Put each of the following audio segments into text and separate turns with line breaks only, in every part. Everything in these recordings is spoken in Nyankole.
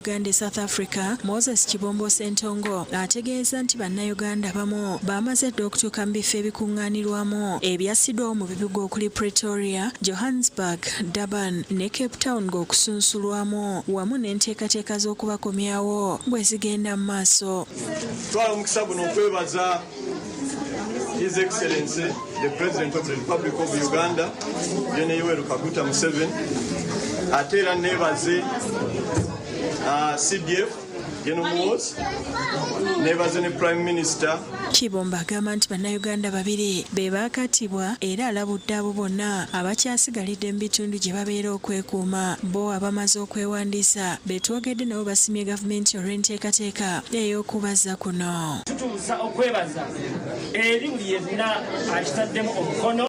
Uganda e South Africa, Moses Kibombo Ssentongo ategeezza nti bannayuganda abamu baamaze dda okutuuka mu bifo ebikungaanirwamu ebyassiddwawo mu bibuga okuli Pretoria, Johannesburg, Durban ne Cape Town ng'okusunsulwamu wamu n'enteekateeka z'okubakomyawo bwe zigenda mu maaso.
Twala omukisa guno okwebaza His Excellency the President of the Republic of Uganda Gen Yoweri Kaguta Museveni ate era nebaze uh, CDF General Muhoozi nebaze ne Prime Minister.
Kibomba agamba nti bannayuganda babiri be baakattibwa era alabudde abo bonna abakyasigalidde mu bitundu gye babeera okwekuuma. Bo abamaze okwewandiisa be twogedde nabo basimye gavumenti olw'enteekateeka ey'okubazza kuno.
Tutuusa okwebaza eri buli yenna akitaddemu omukono.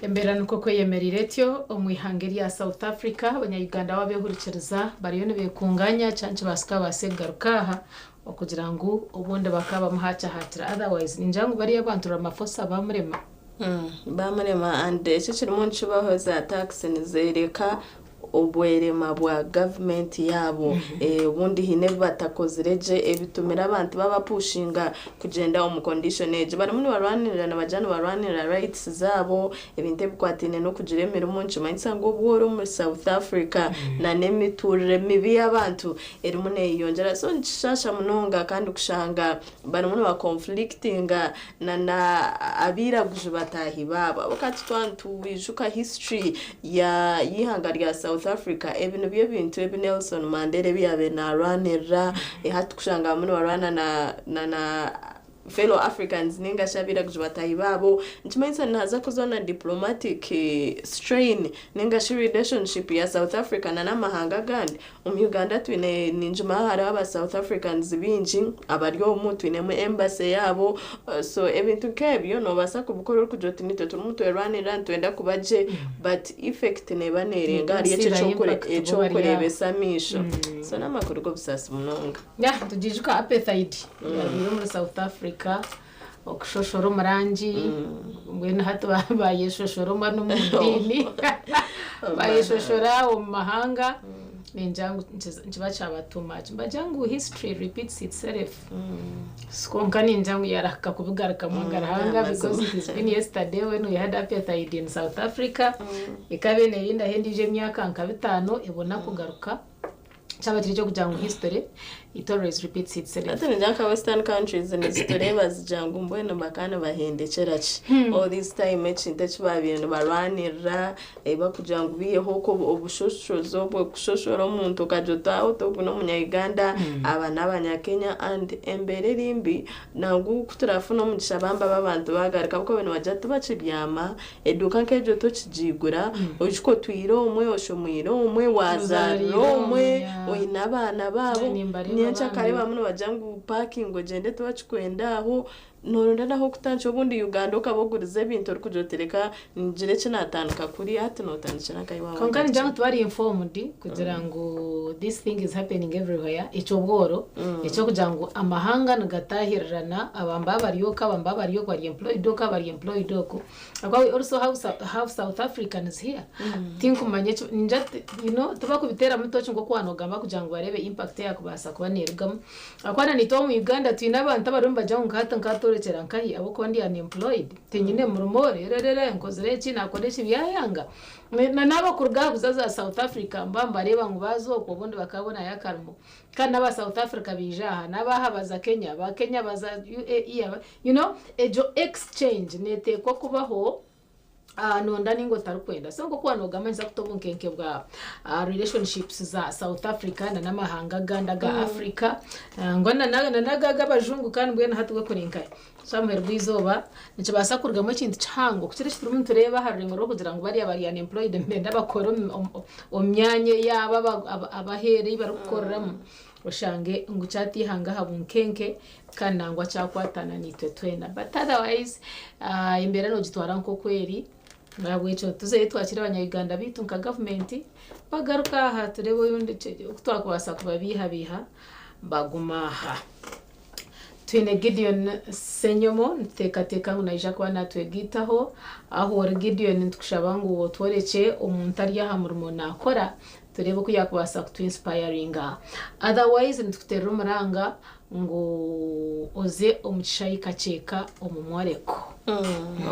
Embeera nikwo kweyemereire etyo omu ihanga erya South Africa, abanya-Uganda baabehurikiriza bariyo nibekungaanya kya nikibaasika babaase kugaruka aha okugira ngu obundi bakaabamu haakyahaakira otherwise ningira ngu bariya abantu Ramaphosa baamurema.
Baamurema and eki ekirimu nikibaho za tax nizoreka obwerema bwa gavumenti yaabo. Obundi haine ebi batakozire gye ebitumire abantu babapushinga kugyenda omu condition egyo. Barimu nibarwanirira nibagira nibarwanirira rights zaabo, ebintu ebikwataine n'okugira emirimo nikimanyisa ngu obworo omuri South Africa na n'emiturire mibi y'abantu erimu neyeyongyera. So nikishaasha munonga kandi kushanga barimu niba conflictinga na na abairaguju bataahi baabo. Ahabw'okuba hati twaba nitwijuka history ya y'eihanga rya South Africa, ebi nibyo bintu ebi Nelson Mandela ebi yaabaire naarwanirira, hati kushanga barimu nibarwana na na na fellow Africans nainga shi abairaguju bataahi baabo, nikimanyisa nihaza kuzaho na diplomatic strain nainga shi relationship ya South Africa na n'amahanga agandi. Omu Uganda twine ninjuma hariho aba South Africans baingi abari omu twinemu embassy yaabo so ebintu nk'ebyo nobaasa kubikora orikugira oti nitwe turimu nitwerwanirira nitwenda kuba gye but effect neeba neerenga ahari ekyo eky'okureebesa amaisho so n'amakuru g'obusaasi munonga.
Yeah, nitugiijuka apartheid eyabaire omuri South Africa okushoshora omu rangi mbwenu hati bayeshoshora omwe n'omu diini bayeshoshora omu mahanga ningira ngu nikiba kyaba too much nibagira ngu history repeats itself kwonka ningira ngu yarahika kubigarukamu agarahanga because it has been yesterday when we had apartheid in South Africa ekaba nerindaho endiijo emyaka nka bitaano ebona kugaruka. Kyaba kiri eky'okugira ngu history it always repeats itself.
Hati ningira nka western countries nizitureeba zigira ngu mbwenu bakaba nibahendekyera ki all this time ekintu eki baabaire nibarwanirira bakugira ngu baiheho okwo obushoshozi obwo kushoshora omuntu okagira oti aho ogu n'omunya Uganda aba n'abanya Kenya and embeera eri mbi nangwa ku turafune omugisha bambi aba abantu baagaruka ahabw'okuba nibagira tibakibyama Eduuka nk'egyo tokigiigura, oijuke otwire omwe, oshomeire omwe, waazaarira omwe, oine abaana baabo, nyencakare bamwe nibagira ngu paakinga ogyende tibakikwenda aho, nooronda n'ah'okutandikira obundi Uganda okaba ogurize ebintu orikugira oti reka ngire eki naatandika kuriya hati nootandikira nkahi waaba
Kwonka ningira ngu tibari informed kugira ngu this thing is happening everywhere, eky'obworo, eky'okugira ngu amahanga nigataahirirana, aba mbaba bari oku, aba mbaba bari oku, bari employed oku, aba bari employed oku. Ahabw'okuba we also have South Africans here. Tinkumanya eki ningira you know tibakubiteeramu toki nk'oku waanogamba kugira ngu bareebe impact eyaakubaasa kuba neerugamu. Ahabw'okuba na naitwe omu Uganda twine abantu abariyo nibagira ngu nka hati nkatoorekyera nkahi ahabw'okuba ndi unemployed, tinyine murimo, reero nkozire eki naakora eki byayanga. Na n'abakuruga aha kuza za South Africa mba nibareeba ngu baaza okwo obundi bakaabonayo akarimo. Kandi n'aba South Africa baija aha, n'abaaha baza Kenya, aba Kenya baza UAE, aba, you know, egyo exchange neeteekwa kubaho nonda nainga otarikwenda. So nk'oku waaba noogamba nikiza kuta obunkenke bwa relationships za South Africa na n'amahanga agandi aga Africa, nangwa na n'ago ag'abajungu kandi mbwenu hati go kuri nkahi? So aha muheru gw'eizooba nikibaasa kurugamu ekintu kihango kukira eki turimu nitureeba aha rurengo rw'okugira ngu bariya bari unemployed nibenda bakore omu myanya eyaabo abaheeru ei barikukoreramu oshange ngu kyataihanga aha bunkenke kandi nangwa kyakwatana naitwe twena but otherwise embeera noogitwara nk'oku eri nahabwekyo tuzeyo twakire abanya-Uganda baitu nka gavumenti bagaruke aha tureebe oku twakubaasa kubabeihabeiha bagume aha. Twine Gideon Ssenyomo nituteekateeka ngu naija kuba natwegaitaho. Ahu ori Gideon nitukushaba ngu otworekye omuntu ari aha murimo nakora Tureebe oku yaakubaasa kutu-inspiringa. Otherwise nitukuteerera omuranga ngu oze omu kishaayi Kakyeka omu mworeko.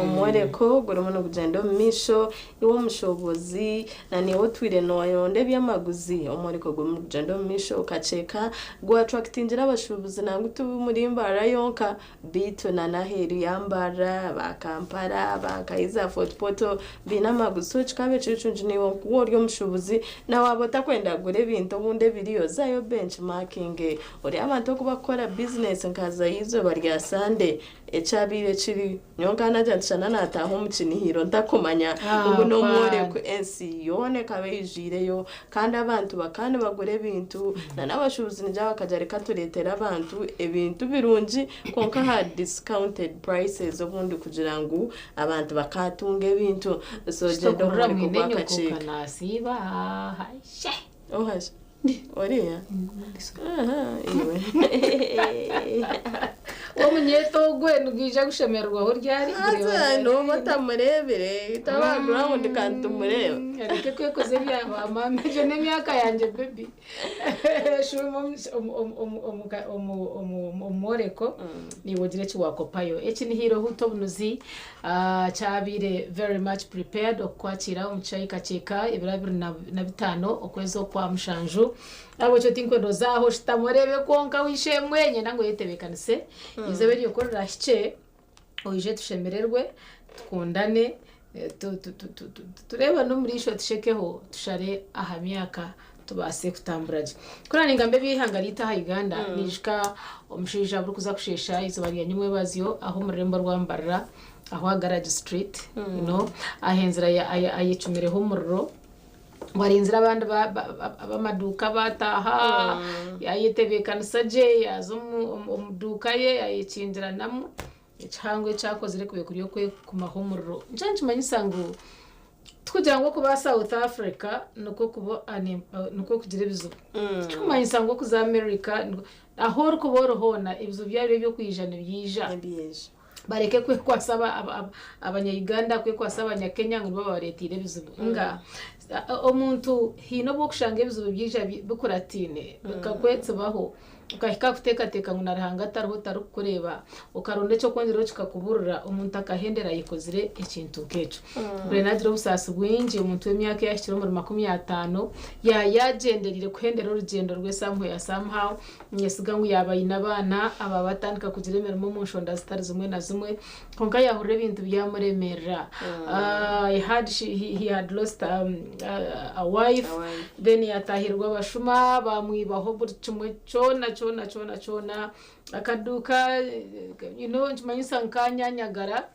Omworeko gurimu nigugyenda omu maisho, iwe omushuubuzi na naiwe otwire nooronda eby'amaguzi, omworeko gurimu nigugyenda omu maisho Kakyeka gwaturakitingira abashuubuzi nangwa ti omuri Mbarara yonka beitu na n'aheeru ya Mbarara, ba Kampala, ba nkahi za Fort Portal baine amaguzi so kikaba kiri kirungi naiwe waaba ori omushuubuzi na waaba otakwenda kugura ebintu obundi ebiriyo zayo benchmarking orebe abantu oku barikukora bizinesi nkaza eizooba rya Sande ekyabaire kiri nyowe nkaba naagira nti shana naataaha omu kinihiro ntakumanya ngu n'omworeko ensi yoona ekaba eijwireyo kandi abantu bakaba nibagura ebintu na n'abashuubuzi nigira bakagira reka tureetere abantu ebintu birungi kwonka aha discounted prices obundi kugira ngu abantu bakaatunga ebintu so gyenda
Kitokurura
omworeko
mwine
gwa
nyoko
Kakyeka.
kanasiiba haishe.
Ohasha oriya aha iwe.
Omunyeeto ogwe nigwija kushemererwaho ryari
Haza n'oba otamureebire taba ground kandi tumureeba.
Areke kwekoza ebya bamama egyo n'emyaka yangye baby. Shuma omu mworeko niiwe ogire eki waakopayo. Eki ni Hiro Huta Obunuzi kyabaire very much prepared okukwakira omu kishaayi Kakyeka ebiro 25 okwezi okwa mushanju. Ahabw'ekyo tinkwenda oze aho oshutame oreebe kwonka weishemwe nyenda ngu oyetebeekanise eizooba eryo ku rirahikye oije tushemererwe tukundane tureebane omu riisho tushekeho tushare aha myaka tubaase kutambura gye. Ku ningamba eby'eihanga ryaitu aha Uganda niijuka omushaija burikuza kusheesha eizooba rya nyimwebazyo aho omu rurembo rwa Mbarara aho aha Garage Street aha enzira ayecumireho omuriro warinzire abandi ab'amaduuka bataaha yayetebeekanisa gye yaaza omu duuka ye yayekingiranamu ekihango ekyakozire kube kuri okwekumaho omuriro. Nikyo nikimanyisa ngu tikugira ngu okuba South Africa nikwo kuba nikwo kugira ebizibu. Tikikumanyisa ngu okuza America ahu orikuba ori hoona ebizibu byabyo ebyokwija nibyija.
Nibyija.
Bareke kwekwasa abanya-Uganda kwekwasa abanya-Kenya ngu nibo babareeteire ebizibu. Nga omuntu haine obu okushanga ebizibu byija bikuratiine bikakwetsibaho okahika kuteekateeka ngu na Ruhanga tariho tarikukureeba okaronda ekyokwongyeraho kikakuburira omuntu akahendera ayekozire ekintu nk'ekyo. Mbwenu naagira obusaasi bwingi omuntu w'emyaka eyahikire omuri 50 yaayagyendereire kuhendera orugyendo rwe somewhere somehow nyesiga ngu yaaba aine abaana aba batandika kugira emirimo omu nshonda zitari zimwe na zimwe kwonka yaahurira ebintu byamuremerera. He had lost a wife,
A wife.
Then yatahirwa abashuma bamwibaho buri kimwe kyona kyona kyona kyona akaduuka nikimanyisa nkanyanyagara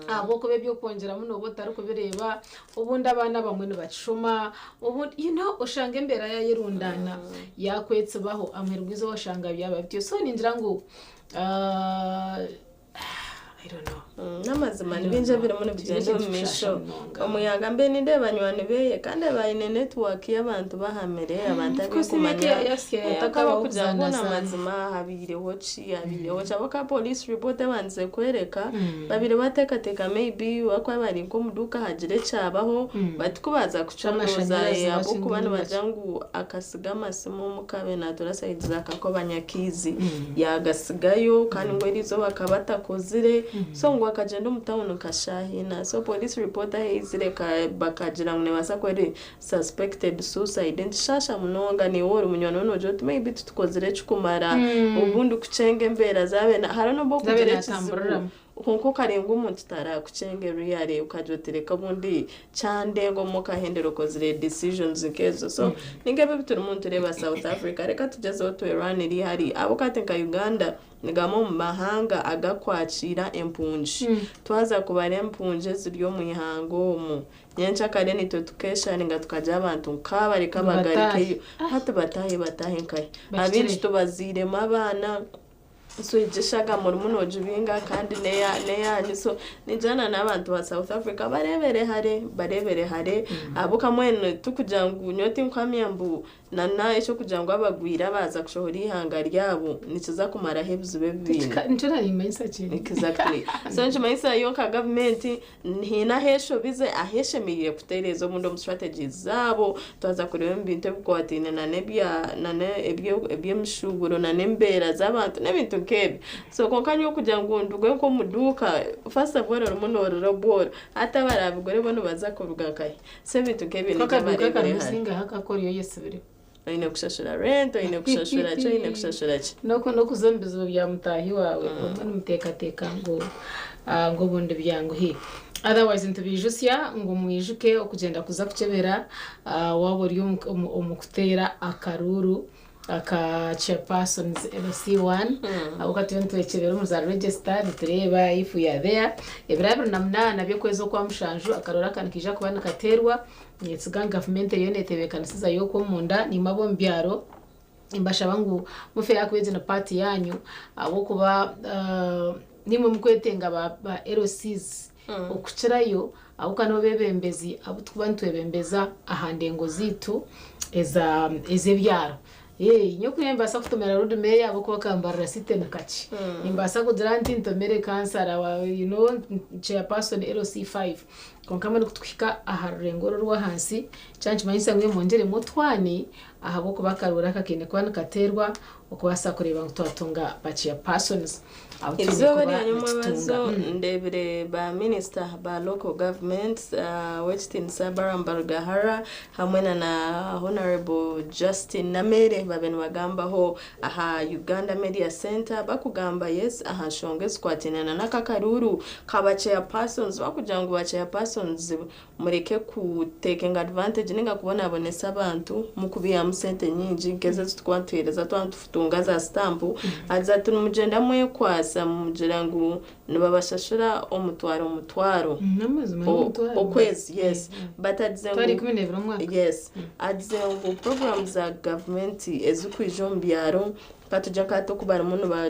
ahabw'okuba ebyokwongyeramu nooba otarikubireeba obundi abaana bamwe nibakishoma obundi oshanga embeera yayerundaana yakwetsibaho amuheru gw'eizooba oshanga byaba bityo so ningira ngu I don't know.
N'amazima ni bingi ebirimu nibigyenda omu maisho
munonga.
Omuyaga mbe nindeeba banywani beye kandi baine network y'abantu bahamire abantu abikumanya
yatakabaho
kugira ngu
kuzanazana.
N'amazima habiireho ki, habiireho ki abo police report ebandize kwereka babire bateekateeka maybe bakuba bari nk'omuduuka hagira ekyabaho batikubaza kuconoza.
Amashanyarazi
Ahabw'okuba
bakingire.
Nibagira ngu akasiga amasimu omukabe natura side za Kakoba Nyakiizi yagasigayo kandi ngu eriizooba akaba atakozire so ngu akagenda omu tawuni kashahina so police report aheizire bakagira ngu nebaasa kuba eri suspected suicide. Nikishasha munonga niiwe ori munywani we noogira oti maybe titukozire ekikumara obundi kucenga embeera zabe hariho n'obu
Zabe
okugira ekizibu
natamburiramu.
Kwonka okarenga omuntu tarakucenga really ukagira oti reka obundi kyandenga omu okahendera okozire decisions nkezo so ninga ebi turimu nitureeba South Africa reka tugyezeho twerwanire hari ahabw'okuba nka Uganda nigamwe omu mahanga agakwakira empungi twaza kubara empungi eziri omu ihanga omu nyenkyakare nitwe tukesharinga tukagira abantu nk'aba reka
Batahe.
bagarikeyo hati batahe batahe nkahe
Bakire.
abingi tubaziiremu abaana. So egyo eshagama orimu noogibinga kandi n'eya n'eyaanyu so ningira na n'abantu ba South Africa bareebere hare bareebere hare ahabw'okuba mbwenu tikugira ngu nyowe tinkuhamya mbu na na eky'okugira ngu abagwire abaaza kushohora eihanga ryabo nikiza kumaraho ebizibu ebi baine.
Nikyo narimanyisa kiri.
Exactly. So nikimanyisa yo nka gavumenti haine ahu eshobize ahu eshemereire kutereeza obundi omu strategies zaabo twaza kureeba omu bintu ebikwataine nana ebya nana eby'emishuuburo nana embeera z'abantu n'ebintu nk'ebyo. So kwonka nyowe kugira ngu nduge nk'omu duuka first of all orimu noorira obworo hati abaraabigure bo nibaza kuruga nkahi? So ebintu nk'ebyo
Ko
ningira
akaduuka
bareebire
karimu
hare.
singaho akako oriyo oyesibire.
Oine kushashura rent, oine kushashura ki, oine kushashura ki.
N'okuza omu bizibu bya mutaahi waawe obumwe nimuteekateeka ngu ngu obundi byanguhi. Otherwise nitubaijutsya ngu mwijuke okugyenda kuza kukyebera waaba ori omu kuteera akaruuru aka chairpersons LC1 ahabw'okuba turiyo nitwekyebera omu za register nitureeba if we are there. Ebiro 28 by'okwezi okwamushanju akaruuru aka nikaija kuba nikateerwa. Niitsiga ngu gavumenti eriyo neetebeekanisiza y'okwo omunda, naimwe ab'omu byaro nimbashaba ngu mufeeyo ahakuba egi ni paati yaanyu ahabw'okuba naimwe mukwetenga ba LCs okukirayo ahabw'okuba nibo beebembezi abu turikuba nitwebembeza aha ndengo zaitu ez'ebyaro. Nyowe kuriya nimbaasa kutomera roodi meeya ahabw'okuba akambarira site ni kakye. Nimbaasa kugira nti ntomere kansara you know chairperson LC5. Kwonka mbwenu ku tukuhika aha rurengo oru orw'ahansi, kyaba nikimanyisa ngu mwongyeremu otwani ahabw'okuba akaruuru aka kaine kuba nikateerwa okubaasa kureeba ngu twatunga ba chairpersons abu twine
Eizooba
kuba
rya nyomwebazo
nitutunga.
ndeebire ba minisita ba local government Owekitinisa Balaam Barugahara hamwe na na Honourable Justin Nameere babe nibagambaho aha Uganda Media Centre bakugamba yes aha nshonga ezikwataine na n'aka akaruuru ka ba chairpersons bakugira ngu ba chairpersons mureke ku taking advantage ninga kubonabonesa abantu mukubihamu sente nyingi nk'ezo ezi turikuba nituheereza twaba nitutunga za sitampu haza ati nimugyenda mwekwasa mugira ngu nibabashashura omutwaro mutwaro
N'amazima n'omutwaro.
okwezi yes but agize
Emitwaro
ngu
12 omwaka.
yes agize ngu programu za gavumenti ezirikwija omu byaro Katugye nka hati oku barimu niba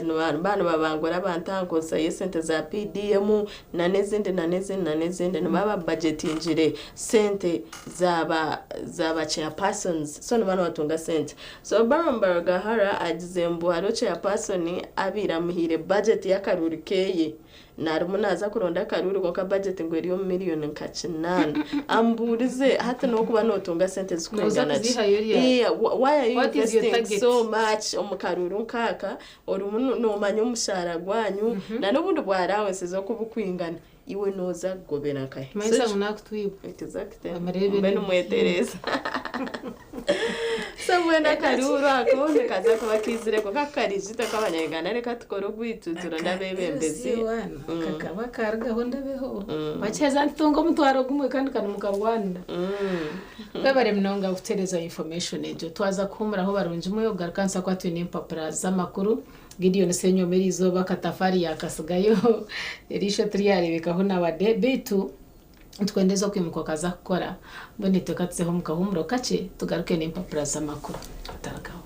nibabangura abantu aha nkozesa y'esente za PDM na n'ezindi na n'ezindi na n'ezindi nibaba babajetingire sente za ba za ba chairpersons so niba nibatunga sente. So Baron Barugahara agize mbu hariho chairperson abaire amuhaire budget y'akaruuru keye Narimu naaza kuronda akaruuru kwonka budget ngu eri omu million nka kinaana. Ambuurize hati nokuba notunga sente
Nooza
zirikwingana ki?
kuzihayo ryari?
Yeah, why are you
What is your
investing
target?
so much omu karuuru nkaaka orimu nomanya omushaara gwanyu na n'obundi bwa allowances oku bukwingana iwe noza kugobera nkahi? So
Kimanyisa ngu nakutwiba.
Exactly.
Amureebe
Mbe
ni-
nimwetereza. So mbwenu akaruuru ako nikaza kuba kaizire kwonka kukariija itwe nk'abanyayuganda reka tukore ogwaitu turonde abeebembezi.
Kakaba karugaho ndabeho. Wakiheza nitutunga omutwaro gumwe kandi kari muka Rwanda. Webare munonga kutuhereza information egyo. Twaza kuhumuraho barungi mwe ogaruka nituza kuba twine empapura z'amakuru. Gideon Ssenyoma eriizooba akatafaari yaakasigayo eriisho tiryareebekaho nawade beitu Nitwendeza okwimuka okaza kukora, mbwenu itwe ka tuzeho omu kahuumuro kakye tugaruke n'empapura z'amakuru. Otaragaho.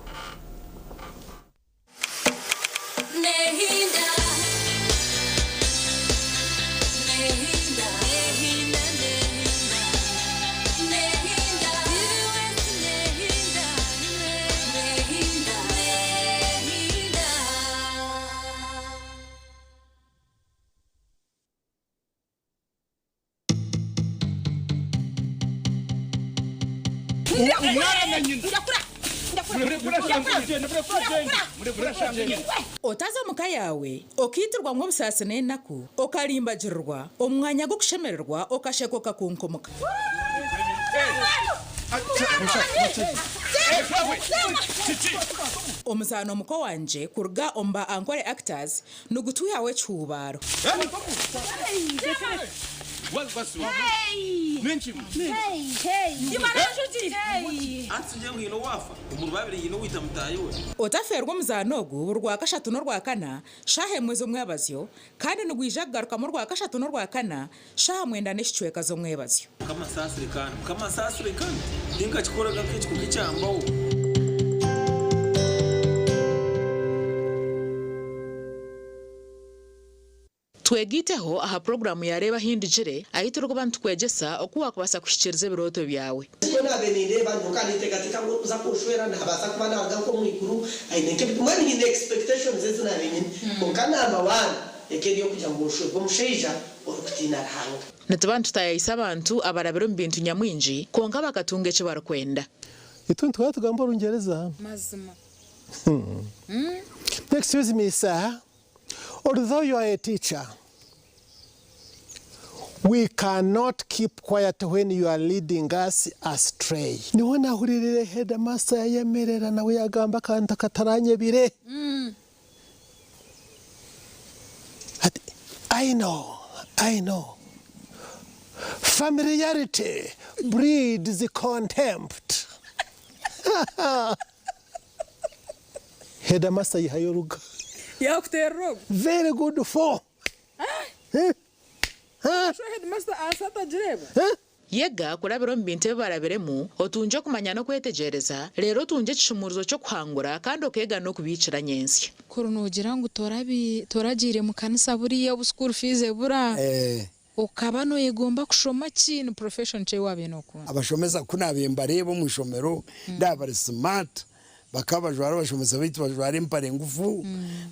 Otaza omu ka yaawe okaitirwamu obusaasi n'enaku, okarimbagirirwa omu mwanya gw'okushemererwa okasheka okakunkumka. Omuzaano Muko Wangye kuruga omu ba Ankole Actors nigutwihaho ekihuubaaro. Otafeerwa omuzaano ogu buri Rwakashatu n'Orwakana shaaha emwe z'omwebazyo kandi nigwija kugarukamu Orwakashatu n'Orwakana shaaha mwenda n'ekicweka z'omwebazyo. Twegaiteho aha puroguraamu ya Reeba Ahindugire ahu turikuba nitukwegyesa oku waakubaasa kuhikiiriza ebirooto byawe.
Nikwo naabaire nindeeba nyowe nkaba ninteekateeka ngu orikuza kunshwera naabaasa kuba naaruga nk'omu iguru aine nk'ebi mbwenu nyine expectations ezi naabaire nyine kwonka number one eka eri okugira ngu nshwerwe omushaija orikutiina Ruhanga.
Nituba nitutaayayisa abantu abarabire omu bintu nyamwingi kwonka bakatunga eki barikwenda.
Itwe nituhora tugamba Orungyereza.
Mazima.
Excuse me sir, although you are a teacher, we cannot keep quiet when you are leading us astray. Niho nahuriirire headmaster yayemerera nawe yagamba akantu akataranyebire. Ati, I know, I know. Familiarity breeds contempt. Headmaster yihayo oruga.
Yakuterera ogu.
Very good for. Eh? Eh?
Sho headmaster ansi atagireeba.
Eh?
Yega kurabira omu bintu ebi barabiremu, otungye okumanya n'okwetegyereza, reero otungye ekishumuurizo ky'okuhangura kandi okeega n'okubiikira nyentsya.
Kuri noogira ngu toragiire mu kanisa buriya obu school fees ebura, okaba nooyegomba kushoma ki? Ni profession ki ei waabaire nookunda?
Abashomesa ku naabaire mbareeba omu ishomero ndaaba bari smart, bakaba bajwara abashomesa baitu bajwara empare ngufu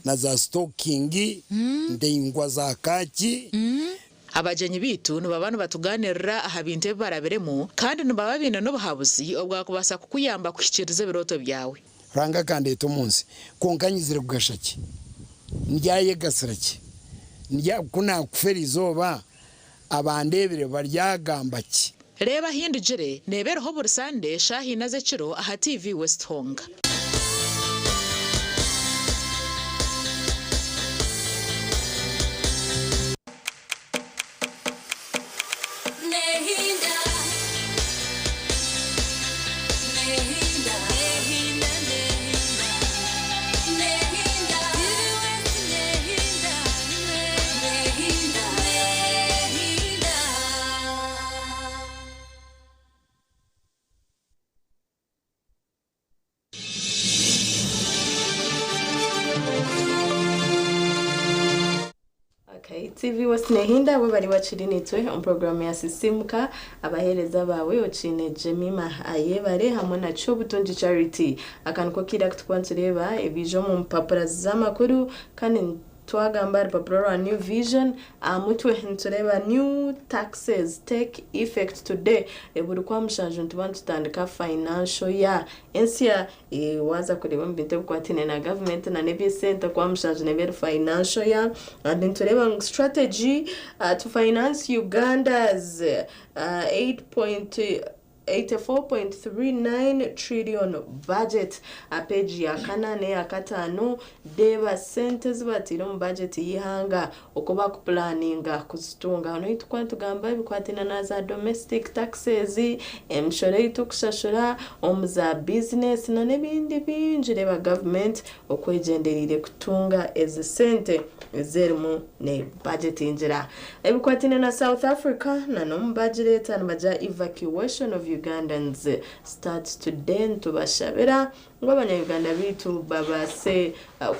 na za sitokingi ndaingwa za kaaki.
Abagyenyi baitu nibaba nibatugaaniirira aha bintu ebi barabiremu kandi nibaba baine n'obuhabuzi obwakubaasa kukuyamba kuhikiiriza ebirooto byawe.
Ruhanga akandeeta omu nsi, kwonka nyizire kugasha ki? Ndyayegasira ki? Ndya, ku naakufa eri izooba, abandeebire baryagamba ki?
Reeba Ahindugire neeba eriho buri Sande shaaha ina z'ekiro aha TV West honka.
Okay, TV West Nehinda we bari bakiri nitwe omu programu ya Sisimuka abaheereza baawe okiine Jemima Ayebare hamwe na Kyobutungi Charity. Aka niko kaire aku turikuba nitureeba ebiija omu mpapura z'amakuru kandi Twagamba aha rupapura rwa New Vision, aha mutwe nitureeba New Taxes Take Effect Today. Buri Kwamushanju nituba nitutandika financial year ensya. Waaza kureeba omu bintu ebikwataine na gavumenti na n'eby'esente, Kwamushanju neeba eri financial year. And nitureeba ngu strategy to finance Uganda's 8. 84.39 trillion budget. Aha peegi ya kana n'eya kataano, reeba sente ezi bataire omu bajeti y'eihanga oku bakupulaninga kuzitunga. Hanu ahu turikuba nitugamba ebikwataine na za domestic taxes, emishoro ei turikushashura omu za bizinesi n'ebindi bingi. Reeba gavumenti oku egyendereire kutunga ezi sente ezi erimu nebajetingira. Ebikwataine na South Africa na n'omu bagireeta nibagira Evacuation of Ugandans starts today Nitubashabira ngu abanya-Uganda baitu babaase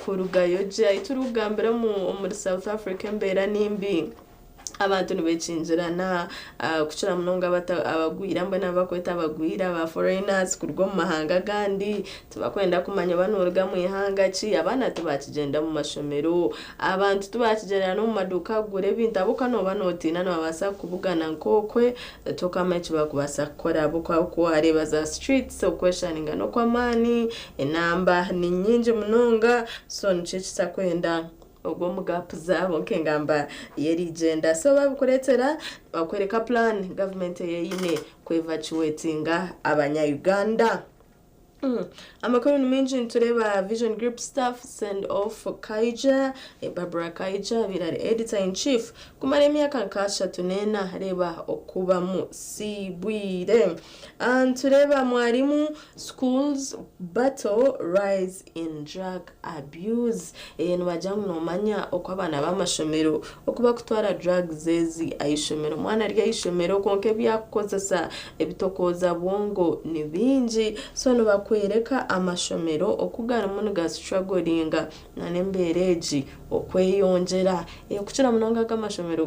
kurugayo gye. Ahu turikugambira omuri South Africa embeera nimbi. Abantu nibekingirana kukira munonga abagwira mbwenu abu barikweta abagwira aba foreigners kuruga omu mahanga agandi tibakwenda kumanya oba noruga mu ihanga ki abaana tibakigyenda mu mashomero abantu tibakigyenda n'omu maduuka kugura ebintu ahabw'okuba nooba nootiina nibabaasa kukubugana nk'okwe tokamanya eki barikubaasa kukora ahabw'okuba ku waareeba za streets okwesharinga n'okw'amaani enamba ni nyingi munonga so nikyo ekitakwenda Ogwo omugapu zaabo nk'engamba y'erigyenda. So babikureetera bakworeka plan gavumenti ei eine ku evacuatinga abanya Uganda. Amakuru ni maingi nitureeba Vision Group staff send off Kaija, Barbara Kaija abaire ari editor in chief kumara emyaka nka ashatu n'ena reeba oku bamusiibwire. Nitureeba mwarimu schools battle rise in drug abuse. Nibagira ngu noomanya oku abaana b'amashomero oku barikutwara drugs ezi aha ishomero. Omwana ari aha ishomero kwonka ebi arikukozesa ebitokooza bwongo ni bingi. So nibaku. Nibakwereka amashomero oku garimu nigastrugglinga n'embeera egi okweyongyera. Okukira munonga aga amashomero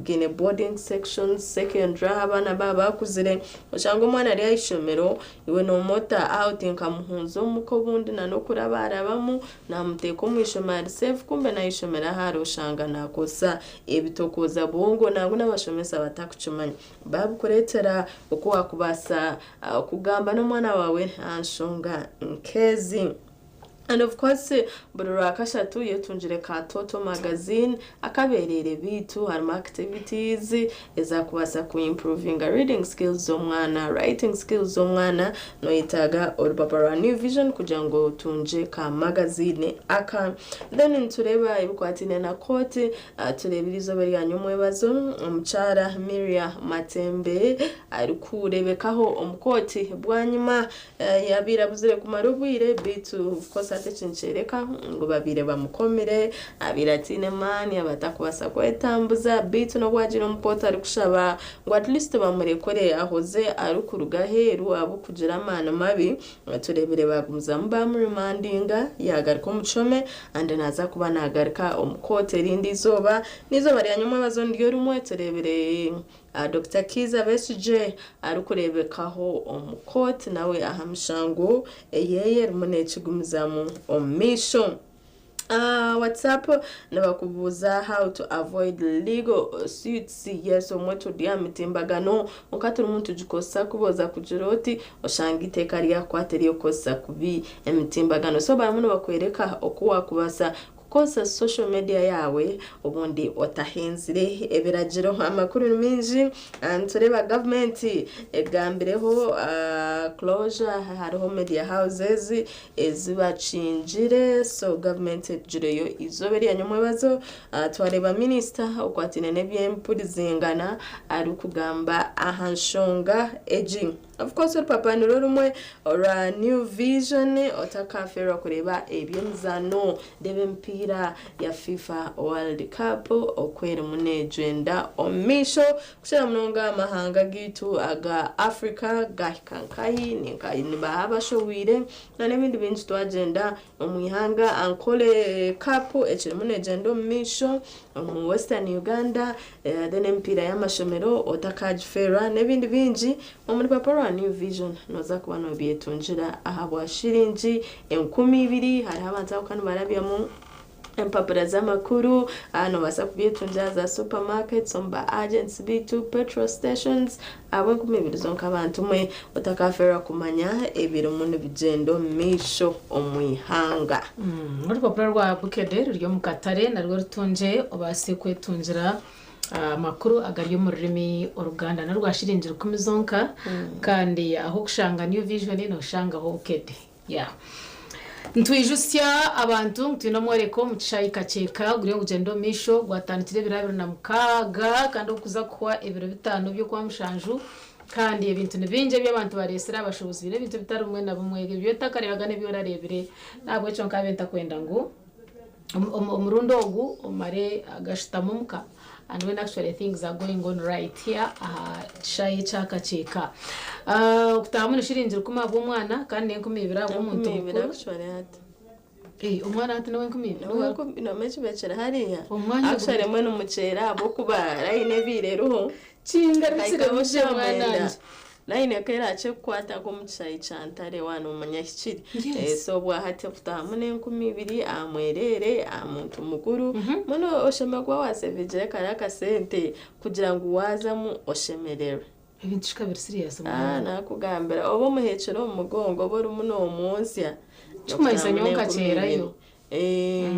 gaine boarding sections, secondary ahu abaana baaba bakuzire oshanga omwana ari aha ishomero iwe noomwota out nkamuhunza omuka obundi n'okurabarabamu namuteeka omu ishomero ari safe kumbe n'aha ishomero ahu ari oshanga naakozesa ebitokooza bwongo nangwa n'abashomesa batakukimanya. Baabikureetera oku waakubaasa kugamba n'omwana waawe aha nshonga nk'ezi. And of course buri Rwakashatu yetungire ka Toto Magazine akabereire beitu harimu activities ezakubaasa ku improvinga reading skills z'omwana, writing skills z'omwana noyetaaga orupapura rwa New Vision kugira ngu otungye ka magazine aka. Then nitureeba ebikwataine na kooti tureebire eizooba rya nyomwebazo omukyara Miria Matembe arikurebekaho omu kooti bwanyima Yabaire abuzire kumara obwire beitu of course hati eki nikyoreka ngu babaire bamukomire, abaire ataine maani, abaire atakubaasa kwetambuza beitu n'obu agiire omu kooti arikushaba ngu at least bamurekure ahoze arikuruga aheeru ahabw'okugira amaani mabi, tureebire baagumizamu baamuremandinga yaagaruka omu kihome and naaza kuba naagaruka omu kooti erindi eizooba, n'eizooba rya nyomwebazo niryo rimwe tureebire Dokita Kiiza Besigye arikureebekaho omu kooti nawe aha mishango eyeye erimu nekigumizamu omu maisho. WhatsApp nibakubuuza how to avoid legal suits yes obumwe turi aha mitimbagano kwonka turimu nitugikozesa kubi oza kugira oti oshanga eiteeka ryakukwata ery'okukozesa kubi emitimbagano so barimu nibakworeka oku wakubaasa Kukozesa social media yaawe obundi otahenzire ebiragiro. Amakuru ni maingi, nitureeba gavumenti egambireho closure hariho media houses ezi bakingire so gavumenti erugireyo eizooba erya nyomwebazo. Twareeba minisita okwataine n'eby'empurizingana arikugamba aha nshonga egi. Of course orupapura nirwo rumwe orwa New Vision otakafeerwa kureeba eby'emizaano reeba emipiira ya FIFA World Cup oku erimu neegyenda omu maisho kukira munonga amahanga gaitu aga Africa gahika nkahi nibaha abashohwire n'ebindi bingi twagyenda Omu ihanga Ankole Cup ekirimu negyenda omu maisho omu Western Uganda then emipiira y'amashomero otakagifeerwa n'ebindi bingi omu rupapura rwa New Vision noza kuba nobyetungira ahabwa shiringi 2000 hariho abantu abakuba nibarabyamu empapura z'amakuru nobaasa kubyetungira aha za supermarkets omu ba agents baitu petrol stations Ahabw'enkumi ibiri zonka bantu mwe otakafeerwa kumanya ebirimu nibigyenda omu maisho omu ihanga.
Orupapura rwa Bukedde ruri omu katare narwo rutungye obaase kwetungira amakuru agari omu rurimi Oruganda. N'orwa shiringi rukumi zonka kandi ah'okushanga New Vision nooshangaho Bukedde. Yeah. Nitwijutsya abantu ngu twine omworeko omu kishaayi Kakyeka guriyo nigugyenda omu maisho gwatandikire ebiro 26 kandi ogurikuza kuhwa ebiro bitaano by'Okwamushanju kandi ebintu ni bingi ebi abantu bareetsire abashuubuzi baine ebintu bitari bimwe na bimwe ebi otakareebaga n'ebi orareebire n'ahabw'ekyo nkaabe ntakwenda ngu Omurundi ogu omare agashutama omuka and when actually things are going on right here aha kishaayi ekya Kakyeka. Okutaahamu ni shiringi rukumi ahabw'omwana kandi n'enkumi ibiri ahabw'omuntu
Enkumi ibiri
mukuru.
actually hati.
Eh, omwana hati niwe enkumi ibiri?
Niwe enkumi noomanya ekibekire hariya?
Omwanya ogu-
Actually mbwenu mukyera ahabw'okuba layini ebaire eriho.
Kingarukire
Nkahikaho
muje
shaaha
mwana
mwenda.
wangye.
Layini ekaba eraakye kukwata nk'omu kishaayi kya Ntare waaba noomanya hikire.
Yes.
So obwahati okutaahamu n'enkumi ibiri aha mwereere, aha muntu mukuru, mbwenu oshemereire kuba waasevingiire kare akasente kugira ngu waazamu oshemererwe.
Ebintu shi ka biri serious mwana.
Naakugambira oba omuheekire omu mugongo oba orimu noomwontsya.
Kirikumanyisa nyowe nkakyerayo.
Kandi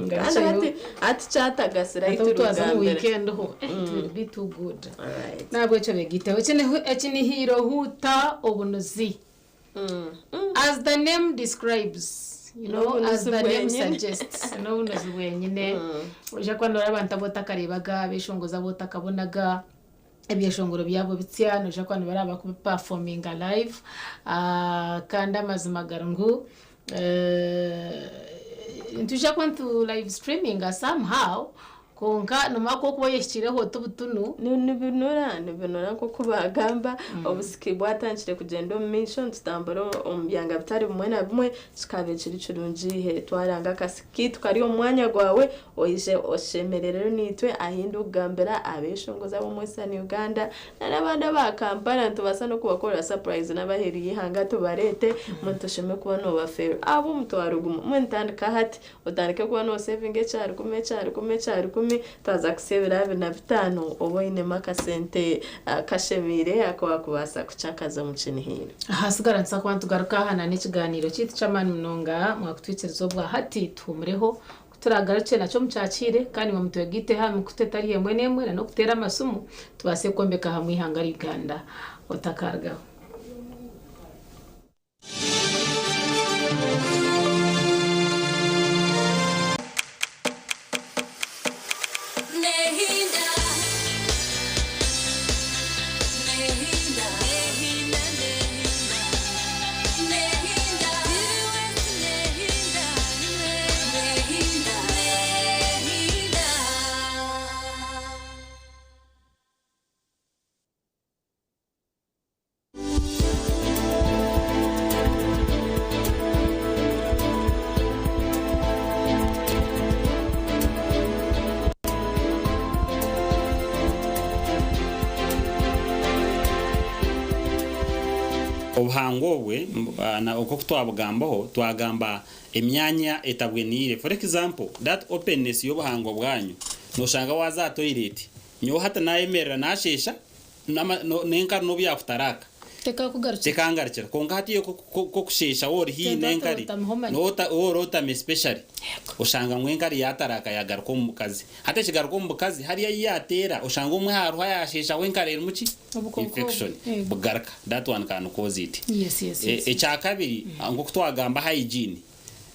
Ngarukyeyo.
hati hati kyatagasira
Hati obu twaza omu
ahu
weekend ho, eh, it will be too good.
Alright.
Nahabwekyo begaiteho. Ekinihiiro huuta obunuzi. As the name describes, you know, as
N'obunuzi
the name
bwenyine.
suggests, n'obunuzi bwenyine. Oija kuba noreeba abantu abu otakareebaga, abeeshongozi abu otakabonaga, ebyeshongoro byabo bitsya, noija kuba nobareeba barikubipafominga live. Kandi amazima gari ngu nitwija kuba nitu live streaminga somehow. Kwonka noomanya ku orikuba oyehikireho oti butunu.
Nibinura, nibinura nk'oku baagamba. Obusiki bwatandikire kugyenda omu maisho, nitutambura omu byanga bitari bimwe na bimwe, kikaabaire kiri kirungi twaranga akasiki kaitu kari omu mwanya gwawe, oije oshemerererwe naitwe ahu ndikugambira abeeshongozi ab'omu Western Uganda n'abandi aba Kampala nitubaasa n'okubakorera sapurayizi n'abaheeru y'eihanga tubareete, mbwenu toshemereire kuba noobafeerwa. Ahabw'omutwaro gumwe, mbwenu tandika hati. Otandike kuba noosevinga ekyarukumi, ekyarukumi, ekyarukumi, twaza kuhitsya ebiro 25 obe oinemu akasente kashemeire aku waakubaasa kucakaza omu kinihiiro.
Ahasigara nituza kuba nitugaruka aha na n'ekigaaniiro kyaitu ky'amaani munonga. Mwakutwikiriza obwa hati tuhumureho ku turaagarukye nakyo mukyakiire kandi imwe mutwegaite aha mikutu etari emwe n'emwe na n'okuteera amasimu tubaase kwombeka hamwe eihanga Uganda. Otakaarugaho.
Obuhangwa obwe nk'oku twabugambaho, twagamba emyanya etabweniire. For example, that openness y'obuhangwa bwanyu, noshanga waaza aha toilet, nyowe hati nayemerera nasheesha, n'enkari n'obu yaakutaraaka Tekangarukira. Kwonka hati iwe ku okusheesha waaba ori haihi n'enkari, waaba orotami especially, oshanga ngu enkari yaataraaka yaagaruka omu bukazi. Hati ekigaruka omu bukazi, hariya ahi yaateera, oshanga omwe hariho yaasheeshaho enkari erimu ki? Infection. Bugaruka. That one can cause it. Ekyakabiri, nk'oku twagamba hygiene,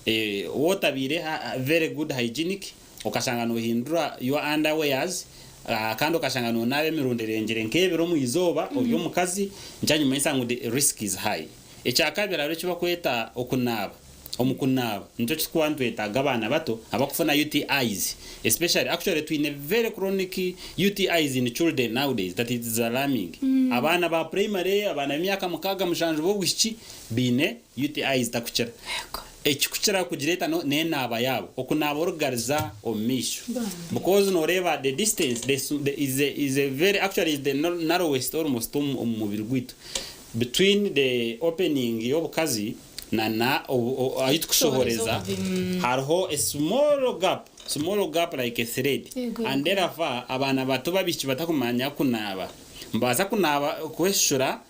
waaba otabaire very good hygienic, Okashanga nohindura your underwears kandi okashanga nonaaba emirundi erengire nk'ebiri omu izooba ori omukazi, nikyanyumanyisa ngu the risk is high. Ekyakabiri hariho ekibakweta okunaaba, omu kunaaba nikyo ekitukuba nitwetaaga abaana bato abakufuna UTIs especially actually twine very chronic UTIs in children nowadays that it is alarming. Abaana ba primary, abaana b'emyaka mukaaga mushanju b'obwishiki baine UTIs takukira. Ekikukira kugireeta n'enaaba yaabo, okunaaba orikugariza omu maisho because noreeba the distance the is a is a very actually is the narrowest almost omu mubiri gwaitu between the opening y'obukazi na na ahu tukushohoreza hariho a small gap small gap like a thread and therefore abaana bato b'abaishiki batakumanya kunaaba nibabaasa kunaaba kweshura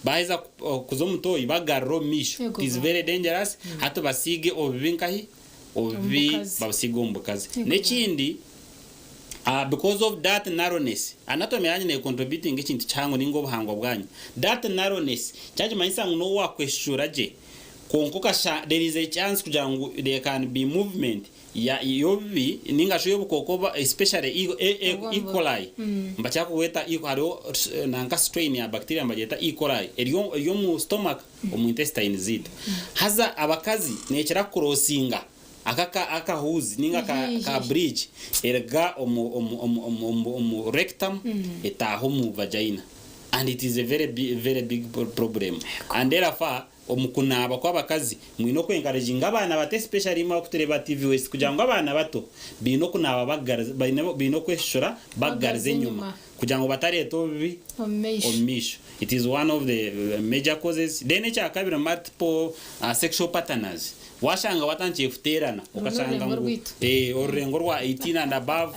Baaheza kuza omu toyi bagarura omu maisho. It is very dangerous. Hati basiige obubi nkahi? Obubi babusiige omu bukazi. N'ekindi because of that narrowness, anatomy yanyu ne contributinga ekintu kihango ninga obuhangwa bwanyu. That narrowness kyakimanyisa ngu n'obu wakweshura gye kwonka okasha there is a chance kugira ngu there can be movement y'obubi ninga shi ey'obukooko oba especially E. coli nibakira kubweta hariho nanka strain ya bacteria nibagyeta E. coli eri omu stomach omu intestines zaitu. Haza abakazi nekira kucrossinga aka akahuuzi ninga ka bridge eruga omu rectum etaaha omu vagina and it is a very very big problem and therefore Omu kunaaba kw'abakazi, mwine oku encouraginga abaana bato especially imwe abakutureeba aha TV West kugira ngu abaana bato baine okunaaba bagariza baine baine okweshishura bagariza enyima kugira ngu batareeta obubi
Omu maisho.
omu maisho. It is one of the major causes. Then ekyakabiri multiple sexual partners. Washanga watandikire kuteerana
Oru
okashanga
n'orurengo
ngu
rwaitu.
orurengo rwa 18 and above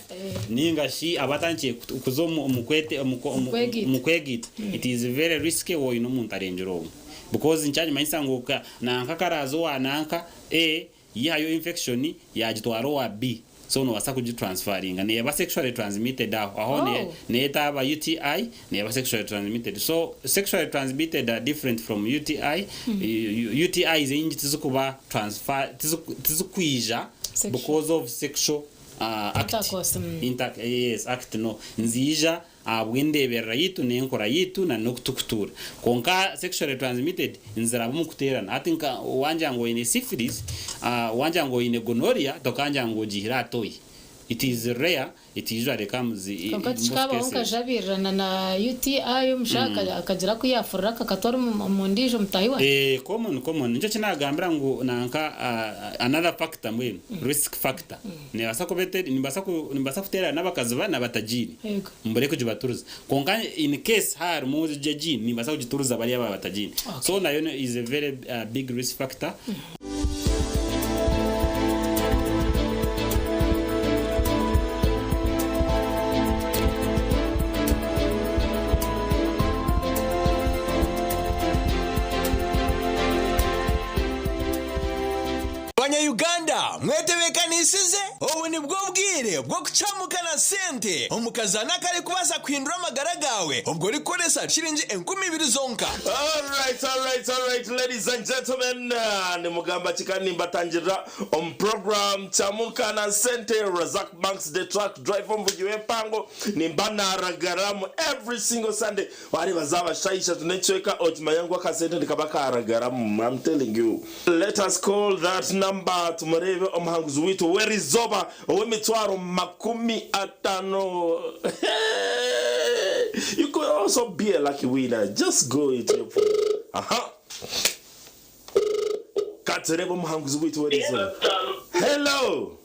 ninga shi abatandikire kuza omu omu kwete omu omu
Kwegaita.
omu kwegaita it is very risky waaba oine omuntu arengire omwe. Because nikyanyimanyisa ngu nanka karaaza owa nanka A yihayo infection yagitwara owa B so nobasa kugi transferringa neba sexually transmitted aho aho
Oh.
netaaba UTI neba sexually transmitted so sexually transmitted are different from UTI UTIs enyingi tizikuba transfer tizikwija
Sexual.
because of sexual act
Intercourse, mm.
Inter yes act no niziija Ahabw'endeeberera yaitu n'enkora yaitu na n'oku turikutuura. Kwonka sexually transmitted niziraba omu kuteerana. Hati nka wangira ngu oine syphilis, wangira ngu oine gonorrhea, tokangira ngu ogiihire aha toyi. It is rare, it usually comes in
Kwonka
most
tikikabaho nka
cases.
Jabirirana na UTI omushaho akagira aku yafurira akakatwara omu ndiijo mutaahi wangye?
Eh, common common nikyo kinagambira ngu nanka another factor mbwenu risk factor nebaasa kuba eteri nibaasa ku nibaasa kuteerana n'abakazi bana batagiine
Yego.
mbure kugibaturiza kwonka in case harimu egyo egiine nimbaasa kugituriza bariya ababa batagiine so nayo is a very big risk factor.
Banya-Uganda mwetebeekanisize? Obu nibwo bwire bw'okucamuka na sente omu kazaano akarikubaasa kuhindura amagara gaawe obwo orikukoresa shiringi 2000 zonka.
Alright, alright, alright, ladies and gentlemen, nimugamba ki kandi nimbatangirira omu program Chamuka na Sente, Razak Banks the truck driver omuvugi w'empango, nimba naragaramu every single Sunday, wareeba zaaba shaaha ishatu n'ekicweka okimanya ngu akasente nikaba karagaramu, I'm telling you. Let us call that number tumureebe omuhanguzi waitu ow'erizooba ow'emitwaro 50. You could also be a lucky winner. Just go into your phone. Aha. Katurebe omuhanguzi waitu w'erizooba. Hello.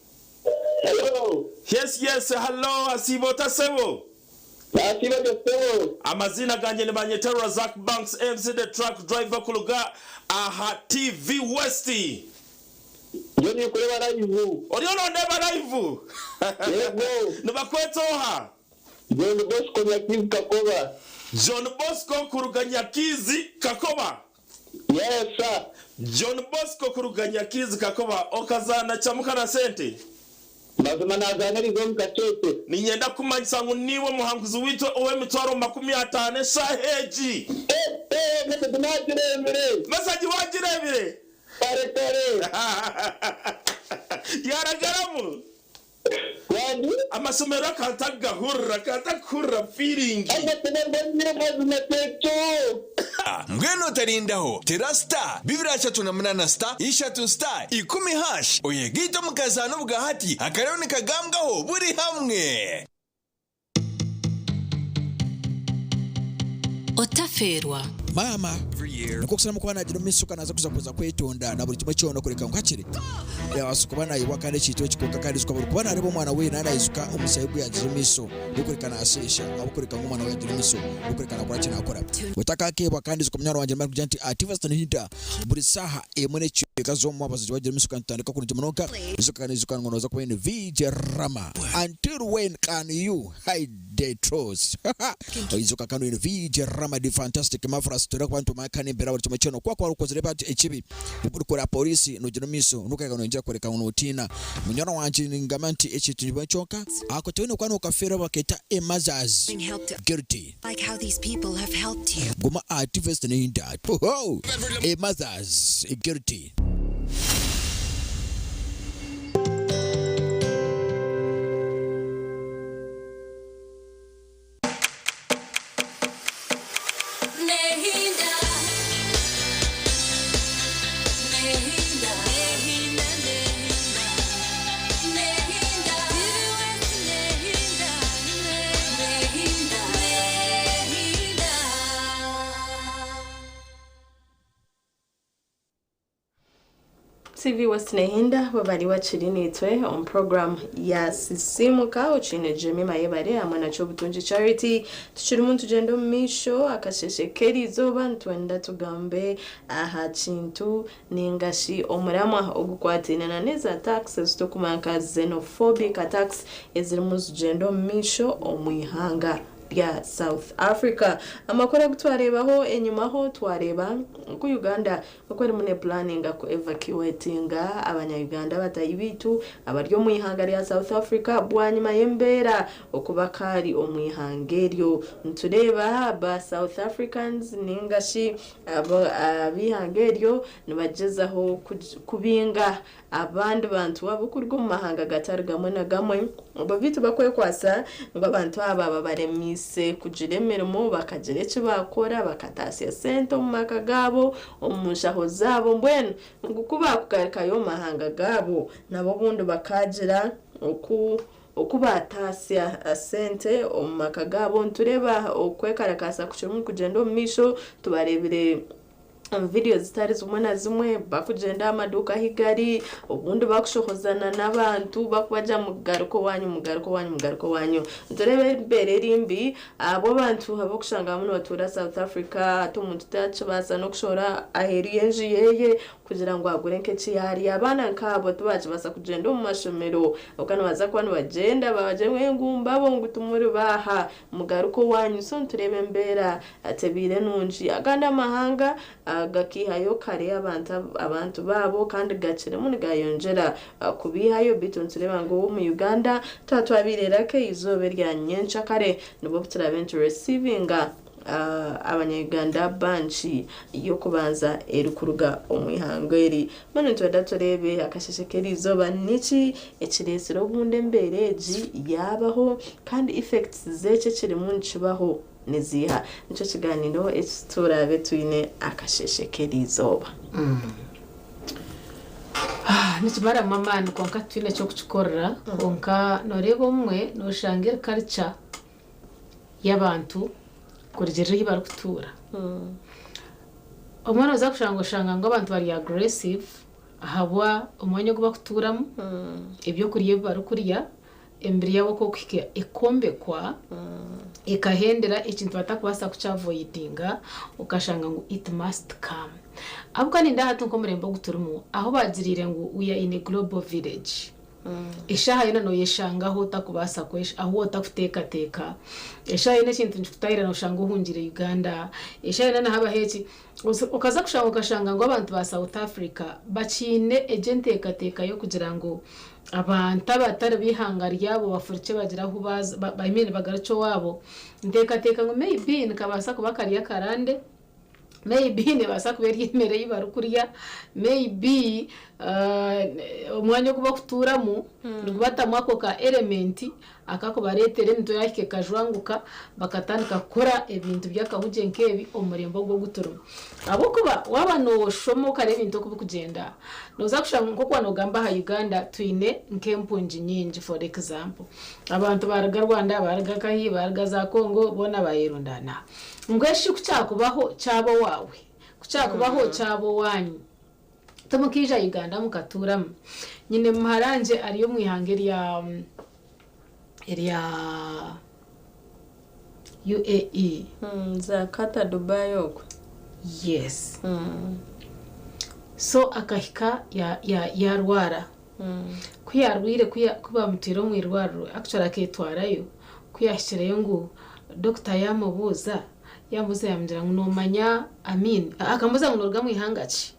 Hello.
Yes, yes, hello, asiiba ota sebo?
Nasiiba gye sebo.
Amaziina gangye nibanyeta Razak Banks MC the truck driver kuruga aha TV West.
Ndiyo ninkureeba live.
Oriyo nondeeba live?
Yego.
Nibakweta oha?
John Bosco Nyakizi Kakoba.
John Bosco kuruga Nyakizi Kakoba.
Yes sir.
John Bosco kuruga Nyakizi Kakoba okazaana Chamuka na sente.
Mazima nazaana eriizooba omu kakyekye.
Niinyenda kukumanyisa ngu niiwe muhanguzi waitu ow'emitwaro 50 eshaaha egi.
Message nagireebire.
Message wagireebire?
Kare kare.
Yaragaramu?
Wandi?
Amasomero akantakugahurira, akantakuhurira feeling.
Mbwenu otarindaho, tera star 238 star ishatu star ikumi hash oyegaite omu kazaano obwahati akariyo nikagambwaho buri hamwe.
Otafeerwa.
Maama nikwo kusaramu kuba nagira omumaisho ka naza kuza kuza kwetonda na buri kimwe kyona kureka ngu hakiri yabaasa kuba nayebwa kandi ekintu eki kwonka kandi ijuka buri kuba nareeba omwana we nanayijuka omushaija ogu yagize omumaisho gwokureka nasheesha ahabwokureka ngu omwana we yagira omumaisho gwokureka nakora ki nakora otakakebwa kandi ijuka munywani wangye nimara kugira nti ativasita nihinda buri saaha emwe n'ekicweka z'omumwabazyo wagira omumaisho kandi tutandika kurungi munonga ijuka kandi ijuka ngu noza kuba oine VJ Rama until when can you hide the truth oijuka kandi oine VJ Rama the fantastic marvelous turi kuba nitumanya kandi embera buri kimwe kyona okuba kwari okozire bati ekibi orikora polisi nogira omu maisho nokureka noyongyera kworeka ngu notiina munywani wangye ningamba nti eki kimwe kyonka ako toine kuba nokafeera baketa a mothers guilty
Like how these people have helped you.
guma aha tvs neinda a mothers guilty.
TV West Nehinda webari wakiri naitwe omu program ya Sisimuka okiine Jemima Yebare hamwe na Kyobutungi Charity. Tukirimu nitugyenda omu maisho akasheshe k'erizooba nitwenda tugambe aha kintu ningashi omuramwa ogukwataine na n'eza attacks eziturikumanya nka xenophobic attacks ezirimu nizigyenda omu maisho omu ihanga rya South Africa. Amakuru agu twareebaho enyimaho twareeba oku Uganda oku erimu nepulaninga ku evacuatinga abanya Uganda batahi baitu abari omu ihanga rya South Africa bwanyima y'embeera okuba kaari omu ihanga eryo. Nitureeba ba South Africans ninga shi ab'eihanga eryo nibagyezaho kubinga abandi bantu abarikuruga omu mahanga gatari gamwe na gamwe obwo beitu bakwekwatsa ngu abantu aba babaremeise kugira emirimo bakagira eki baakora bakataasya sente omu maka gaabo omu nshaho zaabo mbwenu ngu ku baakugarukayo omu mahanga gaabo nabo obundi bakaagira oku. Oku baataasya sente omu maka gaabo. Nitureeba okwekarakaasa kukirimu kugyenda omu maisho, tubareebire omu vidiyo zitari zimwe na zimwe barikugyenda aha maduuka ahu gari, obundi barikushohozana n'abantu barikubagira ngu mugaruke owaanyu, mugaruke owaanyu, mugaruke owaanyu. Nitureeba embeera eri mbi ahabw'abantu abarikushanga abamwe nibatuura South Africa hati omuntu takibaasa n'okushohora aheeru y'enju yeeye kugira ngu agure nk'eki yaarya. Abaana nk'abo tibakibaasa kugyenda omu mashomero ahabw'okuba nibaza kuba nibagyenda babagire ngu engu mbabo ngu timuri baaha mugaruke owaanyu. So nitureeba embeera tebaire nungi. Agandi amahanga gakaihayo kare abantu abantu baabo kandi gakirimu nigayongyera kubaihayo beitu nitureeba ngu omu Uganda twaba twabaire lucky eizooba erya nyenkyakare nibwo turaabe nitu recevinga Abanya-Uganda banki y'okubanza erikuruga omu ihanga eri. Mbwenu nitwenda tureebe akasheshe k'eriizooba niki ekireetsire obundi embeera egi yaabaho kandi effects z'ekyo ekirimu nikibaho niziiha. Nikyo kigaaniiro eki turaabe twine akasheshe k'eriizooba.
Nikimaramu amaani kwonka titwine ky'okukikorera kwonka nooreeba obumwe nooshanga eri culture y'abantu kurugiirira ahu barikutuura. Obumwe nooza kushanga oshanga ngu abantu bari aggressive ahabwa omwanya ogu barikutuuramu, ebyokurya ebi barikurya, emibiri yaabo oku erikuhika ekombekwa, ekahendera ekintu batakubaasa kukyavoidinga okashanga ngu it must come. Ahabw'okuba nindeeba hati nk'omurembe ogu turimu ahu baagiriire ngu we are in a global village. Eshaaha yoona nooyeshanga ahu otakubaasa ahu otakuteekateeka. Eshaaha yoona ekintu nikikutaahirira nooshanga ohungire Uganda. Eshaaha yoona nihabaho eki. Okaza kushanga okashanga ngu abantu ba South Africa bakiine egyo enteekateeka y'okugira ngu abantu abatari b'eihanga ryabo bafurukye bagire ahu baaza, I mean bagarukye owaabo. Nteekateeka ngu maybe nikabaasa kuba kari akarande. Maybe nebaasa kuba eri emere ei barikurya, maybe omwanya ogu barikutuuramu nigubatamu ako ka element akakubareetera emitwe yaahika ekajwanguka bakatandika kukora ebintu by'akahugye nk'ebi omu murembe ogu ogu turimu. Ahabw'okuba waaba nooshoma okareeba ebintu oku birikugyenda, nooza kushanga nk'oku waaba noogamba aha Uganda twine nk'empungi nyingi for example, abantu baaruga Rwanda, baaruga nkahi, baaruga za Congo boona baayerundaana aha. Mbwenu shi ku kyakubaho kyaba owaawe, ku kyakubaho kyaba owaanyu, timukaija Uganda mukatuuramu? Nyine muharangye ari omu ihanga erya erya UAE.
Za Qatar, Dubai okwo.
Yes. So akahika ya ya yaarwara. Ku yaarwaire ku ya ku baamutwire omu irwariro, actually akeetwarayo, ku yaahikireyo ngu dokita yaamubuuza, yaamubuuza yaamugira ngu noomanya Amin? Akamubuuza ngu nooruga mu ihanga ki?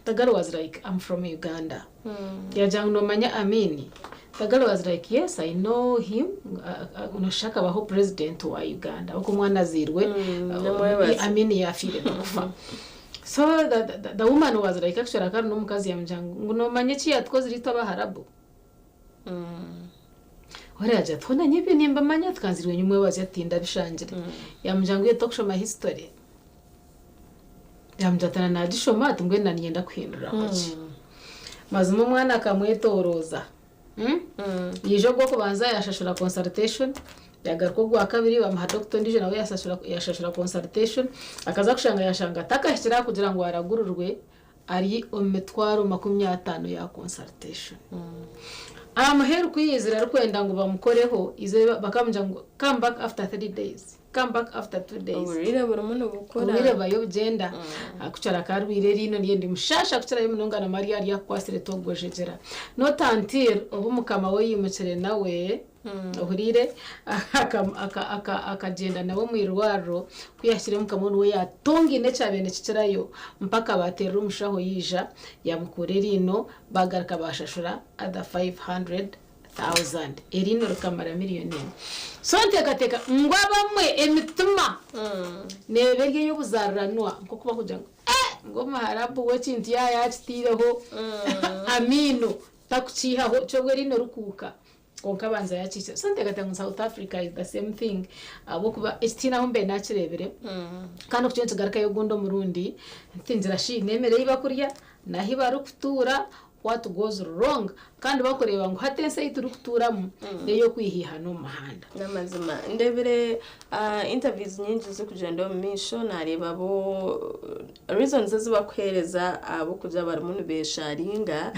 The girl was like I'm from Uganda. Yaagira ngu noomanya Amin? The girl was like yes I know him, nooshusha akabaho president wa Uganda ahabw'okuba omwana azairwe Amin yaafiire n'okufa. So the, the, the woman was like actually akaba ari n'omukazi yamugira ngu ngu noomanya eki yaatukozire itwe Abaharabu? Oriya yaagira ati hoona nyowe ebyo nimbimanya ati kanzirwe nyimwebaze ati tindabishangire. Yamugira ngu iwe tokushoma history? Yamugira ati na naagishoma ati mbwenu na niinyenda kuhinduraho ki. Mazima omwana akamwetorooza. Yaija ogw'okubanza yashashura consultation, yagaruka ogwakabiri bamuha doctor ondiijo nawe yashashura consultation, akaza kushanga yashanga atakahikire aha kugira ngu aragurirwe ari omu mitwaro 50 ya consultation. Aha muheru ku yaizire arikwenda ngu bamukoreho, bakamugira ngu come back after 3 days. Come back after 2 days.
Oburwaire burimu nibukura.
Oburwaire bubayo bugyenda. Akukyara akarwire eriino rye ndi mushasha kukirayo munonga na Mariya ari akukwasire togwejegyera. Not until obu mukama we yimukire nawe ohuriire akagyenda nawe omu irwariro ku yahikire mukama we niwe yatongaine ekyabaire nikikirayo mpaka baterera omushaho yaija yamukura eriino bagaruka bashashura other 500,000 eriino rikamara miliyoni 1. So nteekateeka ngu abamwe emitima neeba eri ey'obuzariranwa nk'oku bakugira ngu eh ngu omuharabu we ekintu yaaba yakitaireho amiino takukiihaho kyobwo eriino rikuuka kwonka abanza yakiikira. So nteekateeka ngu South Africa is the same thing ahabw'okuba eki tihaine ahu mbaire nakireebire kandi okukyo nikigarukayo ogundi omurundi nti ngira shi n'emere ei bakurya n'ahu barikutuura. what goes wrong kandi bakureeba ngu hati ensi ei turikutuuramu n'ey'okwihiihana omu muhanda.
N'amazima ndebire interviews nyingi zikugyenda omu maisho nareeba bo reasons ezi bakuheereza ahabw'okugira barimu nibesharinga.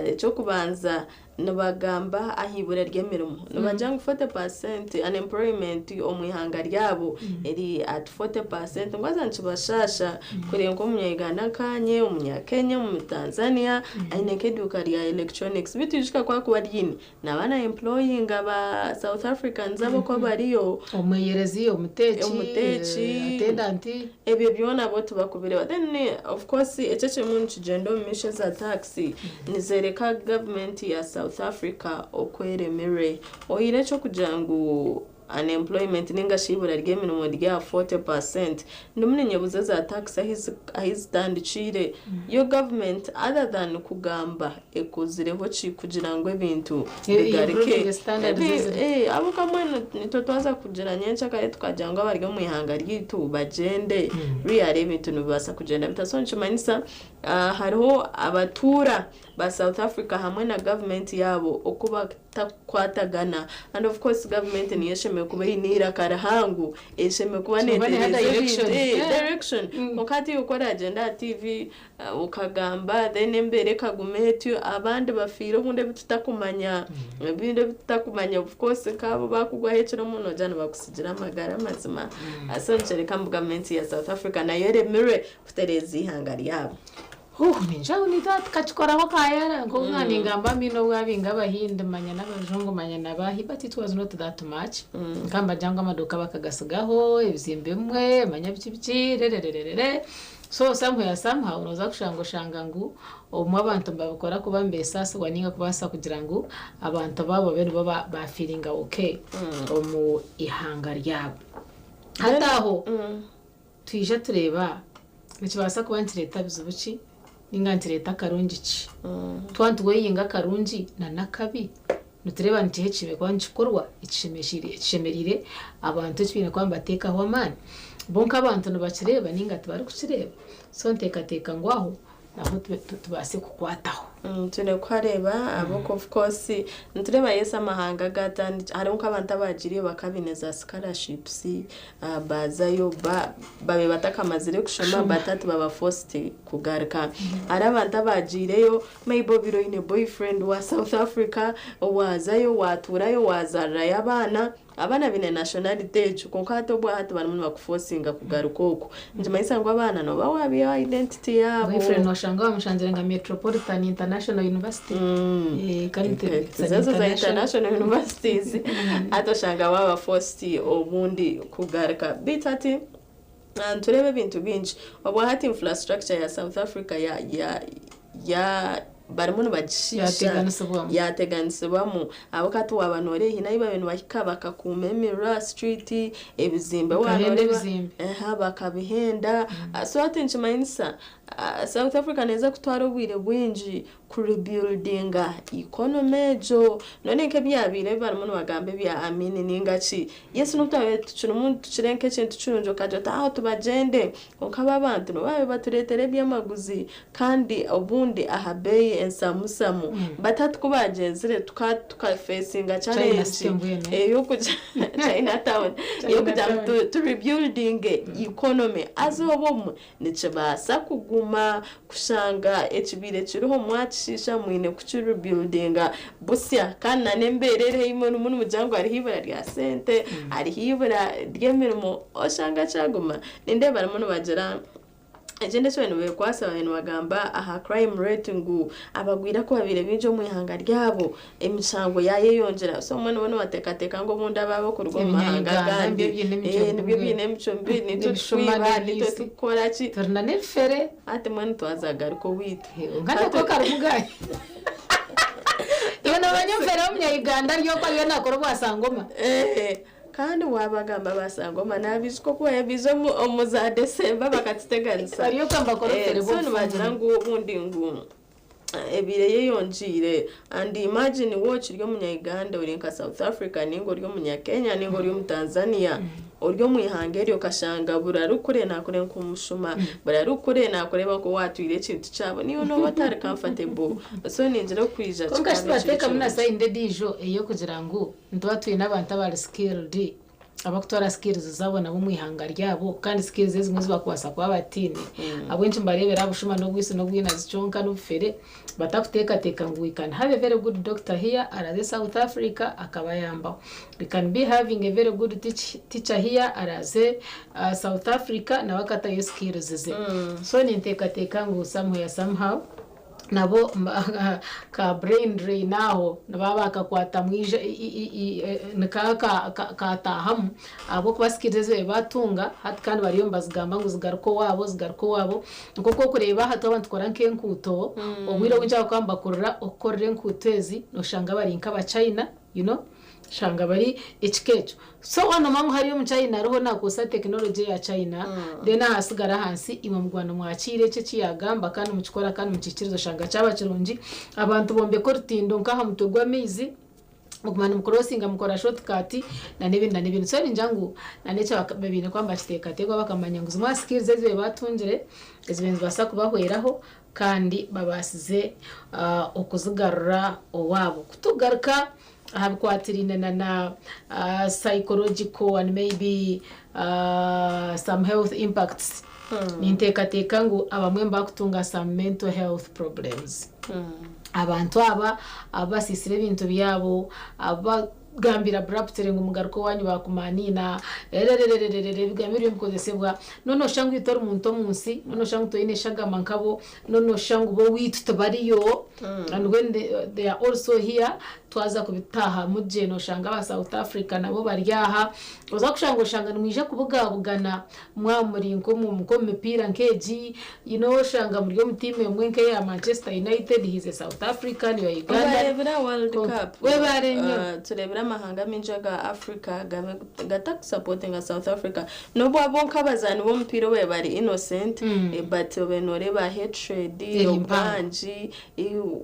Eky'okubanza nibagamba aha ibura ry'emirimo. Nibagira ngu 40% unemployment omu ihanga ryabo eri at 40%, ngu haza nikibashaasha kureeba nk'omunya-Uganda nkaanye, omunya-Kenya, omu-Tanzania aine nk'eduuka rya electronics beitu ijuka ku arikuba aryine naaba na employinga ba South Africans abo ku bariyo.
Omweyerezi, omuteeki,
Omuteeki.
Attendant.
Ebyo byona bo tibakubireeba. Then of course ekyo ekirimu nikigyenda omu maisho eza tax nizoreka gavumenti ya South Africa oku eremire. Oyihireho eky'okugira ngu unemployment ninga shi eibura ry'emirimo riri aha 40%, ndimu ninyebuuza eza tax ahi zitandikiire. Yo gavumenti other than kugamba ekozireho ki kugira ngu ebintu bigaruke?
Improving standards eziri.
Ahabw'okuba mbwenu nitwe twaza kugira nyencakare tukagira ngu abari omu ihanga ryaitu bagyende, really ebintu nibibaasa kugyenda bita? So nikimanyisa hariho abatuura ba South Africa hamwe na gavumenti yaabo oku batakukwatagana and of course gavumenti niyo eshemereire kuba eine eiraka rihango, eshemereire kuba
Kuba neha
neetereeza
direction.
ebintu, direction. Kwonka hati iwe ku oragyenda aha TV okagamba then embeera ekaguma etyo, abandi bafiire obundi ebi tutakumanya, ebindi ebi tutakumanya of course nk'abo baakugwaho ekiro mbwenu noogira nibakutsigira amagara mazima. So nikyoreka ngu gavumenti ya South Africa nayo eremirwe kutereeza eihanga ryabo.
Ningira ngu naitwe aha tukakikoraho kayara nk'oku naba ningamba amaino obwabinga abahindi manya n'abajungu manya nabahi but it was not that much. Nkaba nibagira ngu amaduuka bakagasigaho, ebizimbe ebimwe manya biki biki rerererere so somewhere somehow nooza kushanga oshanga ngu obumwe abantu nibabikora kuba nibesaasibwa ninga kubaasa kugira ngu abantu baabo babe nibo ba feelinga okay omu ihanga ryabo. Hati aho twija tureeba nikibaasa kuba nikireeta bizibu ki ninga nikireeta akarungi ki? Twaba nituweyinga akarungi na n'akabi, nitureeba nikiha ekishemereire kuba nikikorwa ekishemereire abantu eki baine kuba nibateekaho amaani. Bo nk'abantu nibakireeba ninga tibarikukireeba? So nteekateeka ngu aho naho tubaase kukwataho.
Twine kuhareeba ahabw'okuba of course nitureeba yes amahanga agatandikire hariho nk'abantu abaagiireyo bakaba baine za scholarships baazayo babe batakamazire kushoma
Kushoma.
but hati baba forced kugaruka. Hariho abantu abaagiireyo maybe obaire oine boyfriend wa South Africa waazayo waatuurayo waazaarirayo abaana, abaana baine nationality egyo kwonka hati obwa hati barimu nibakuforcinga kugaruka okwo. Nikimanyisa ngu abaana nooba waabiihaho identity yaabo.
Boyfriend washanga wamushanzire nka Metropolitan International University. Kandi it's an
Ezo za
international.
international universities hati oshanga waaba forced obundi kugaruka. Beitu hati nitureeba ebintu bingi obwa hati infrastructure ya South Africa ya barimu nibagishiisha.
Yateganisibwamu.
Yateganisibwamu ahabw'okuba hati waaba nooreeba hiine ahu babaire nibahika bakakuuma emiriro aha street, ebizimbe waaba
Bakahenda
nooreeba
ebizimbe.
Eha, bakabihenda. So hati nikimanyisa South Africa neeza kutwara obwire bwingi kurebuildinga economy egyo. None nk'ebyabaire ebi barimu nibagamba ebya Amini ninga ki, yes n'obu twabaire tukirimu tukire nk'ekintu kirungi okagira oti aho tubagyende, kwonka aba abantu nibo baabaire batureetera ebyamaguzi kandi obundi aha beeyi ensamusamu. But hati ku baagyenzire tukafacinga
China
challenge
City mbwenu.
Ey'okugira China town ey'okugira ngu tu rebuildinge economy haza obumwe nikibaasa kuguma kushanga ekibaire kiriho mwakishiisha mwine kukirebuildinga busya kandi na n'embeera eriho ei murimu nimugira ngu hariho eibura rya sente, hariho eibura ry'emirimo oshanga kyaguma. Nindeeba barimu nibagira ekindi eki bariyo nibeekwasa bariyo nibagamba aha crime rate ngu abagwire ku babaire baingi omu ihanga ryabo emishango yaayeyongyera. So mbwenu bo nibateekateeka ngu obundi aba abokuruga omu mahanga
Ebinya-Uganda
agandi
nibyo biine emicwe
nibyo
mibi.
biine emicwe mibi nitwe
N'ebishuma
tukwiba nitwe
n'ebiisi.
tukukora ki.
Turina n'ebifere.
Hati mbwenu twazagaruka owaitu.
Nkana ko karimugaye. Iwe noomanya omufere w'omunya-Uganda ari okwo ariyo naakora obwasangoma.
Kandi wabagamba basangoma nabiijuka oku babiija omu za December bakatuteganisa.
Bariyo kamba bakora obufere
So
bw'obufumu.
nibagira ngu obundi ngu Ebiire eyeyongiire and imagine waaba okiri omunya-Uganda ori nka South Africa ninga ori omunya-Kenya ninga ori omu-Tanzania ori omu ihanga eryo okashanga buri arikukureeba naakureeba nk'omushuma buri arikukureeba naakureeba nk'owaatwire ekintu kyabo naiwe nooba otari comfortable so ningira okwija
Kwonka shi
kikaba kiri
twateekamu na
kirungi.
sayindi endiijo ey'okugira ngu nituba twine abantu abari skilled abakutwara skills zaabo nabo omu ihanga ryabo kandi skills ezimwe ezi bakubaasa kuba bataine. Ahabw'enki nibareebera aha bushuma n'obwitsi n'obwinazi kyonka n'obufere batakuteekateeka ngu we can have a very good doctor here araaze South Africa akabayambaho. We can be having a very good teacher here araaze South Africa nawe akatayo skills ze. So ninteekateeka ngu somewhere somehow nabo ka brain drain aho nibaba bakakwatamu nikaba katahamu ahabw'okuba skills ezi batunga hati kandi bariyo nibazigamba ngu zigaruke owaabo zigaruke owaabo. Nk'oku orikureeba aha twaba nitukora nk'enkuuto, obwire obwingi abakuba nibakurira okukorera enkuuto ezi noshanga bari nk'abachina you know shanga bari ekika ekyo. So waaba noomanya ngu hariyo omuchina ariho naakozesa tekinology eya China then ahasigara ahansi imwe muguma nimwakiira ekyo eki yaagamba kandi mukikora kandi mukiikiriza oshanga kyaba kirungi. Abantu bombeka orutindo nk'aha mutwe gw'amaizi muguma nimukurosinga mukora short cut na n'ebindi na n'ebindi. So ningira ngu na n'ekyo baine kuba nibakiteekateeka bakamanya ngu zimwe aha skills ezi baatungire ezibaire nizibaasa kubahweraho kandi babaasize okuzigarura owaabo. Kutugaruka aha bikwatiraine na na psychological and maybe some health impacts, ninteekateeka ngu abamwe nibakutunga some mental health problems. Abantu aba abasiisire ebintu byabo, abagambira abruptly ngu mugaruke owanyu bakumaniina, ererererere ebigambo ebyo nibikozesebwa, noona oshusha ngu itwe ori muntu omu nsi, noona oshusha ngu toine eshagama nkabo, noona oshusha ngu bo owaitu tibariyo and when they are also here twaza kubitaahamu gye noshanga aba South Africa nabo bari aha, oza kushanga oshanga nimwija kubugabugana mwaba muri nk'omu mipiira nk'egi, you know oshanga muri omu tiimu emwe nk'eya Manchester United, he is a South African, you are Ugandan.
Obareebera World Cup,
Webare nnyo.
Tureebire amahanga maingi aga Africa gabe gatakusapotinga South Africa n'obu abo nk'abazaani b'omupiira obaire bari innocent, but obaire nooreeba hatred,
Eri mpango.
obwangi,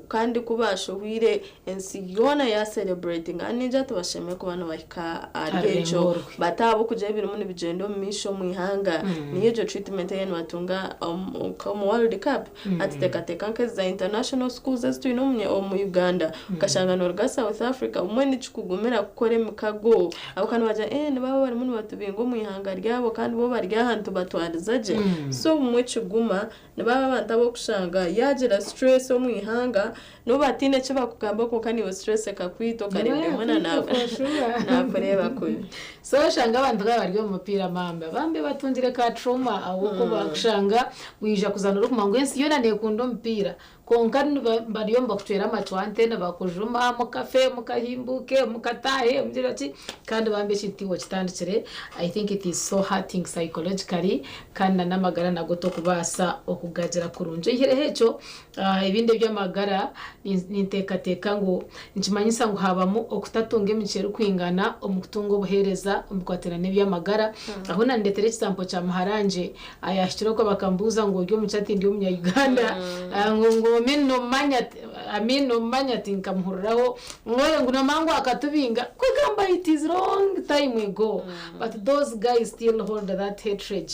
kandi ku bashohwire ensi yoona ya celebrating kandi ningira tibashemereire kuba nibahika ahari ekyo
Aha rurengo orwe.
But ahabw'okugira ebirimu nibigyenda omu maisho omu ihanga, niyo egyo treatment ei nibatunga omu World Cup. Hati teekateeka nk'ezi za international schools ezi twine omu Uganda, okashanga nooruga South Africa, obumwe nikikugumira kukora emikago ahabw'okuba nibagira nibaba barimu nibatubinga omu ihanga ryabo kandi bo bari aha nitubatwariza gye. So obumwe kiguma nibaba abantu ab'okushanga yaagira stress omu ihanga n'obu bataine eki bakugamba kwonka naiwe stress ekakwita okareeba omwana naakureeba kubi.
So oshanga abantu nkaba bari omu mupiira mamba bambe batungire ka trauma ahabw'okuba kushanga wija kuzaana orikumanya ngu ensi yoona neekunda omupiira kwonka bariyo nibakucwera amacwante, nibakujuma mukafe, mukahimbuke, mukataahe, mugire ki, kandi bambe ekintu tiiwe okitandikire. I think it is so hurting psychologically kandi na n'amagara nago tokubaasa okugagira kurungi. Oihireho ekyo, ebindi eby'amagara ninteekateeka ngu nikimanyisa ngu habamu okutatunga emigisha erikwingana omu kutunga obuheereza omu bikwatiraine n'eby'amagara. Aho nandeetera ekitambo kya muharangye ayahikire okwo bakambuuza ngu ori omuki ati ndi omunya-Uganda, ngu I mean nomumanya ati nkamuhuriraho ngu nomanya ngu akatubinga kwegamba it is long time ago but those guys still hold that hatred.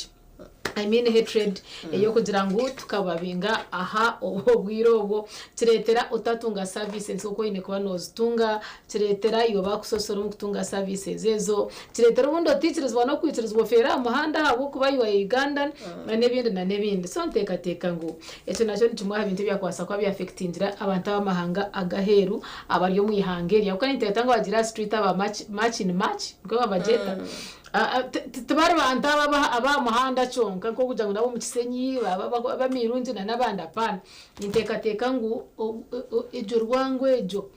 I mean hatred ey'okugira ngu tukababinga aha obwire obwo kireetera otatunga services nk'oku oine kuba noozitunga, kireetera iwe bakusosora omu kutunga services ezo, kireetera obundi otaikirizibwa n'okwikirizibwa ofeere aha muhanda ahabw'okuba you are Ugandan na n'ebindi na n'ebindi. So nteekateeka ngu ekyo nakyo ni kimwe aha bintu ebyakubaasa kuba byaffectingira abantu ab'amahanga ag'aheeru abari omu ihanga eri. Ahabw'okuba ninteekateeka ngu bagira aha street aba march, march in march nikwo babagyeta. Tibari bantu aba ab'aha muhanda kyonka nk'okugira ngu n'ab'omu Kisenyi, ab'Amirungi na n'abandi apaana. Ninteekateeka ngu egyo rwango egyo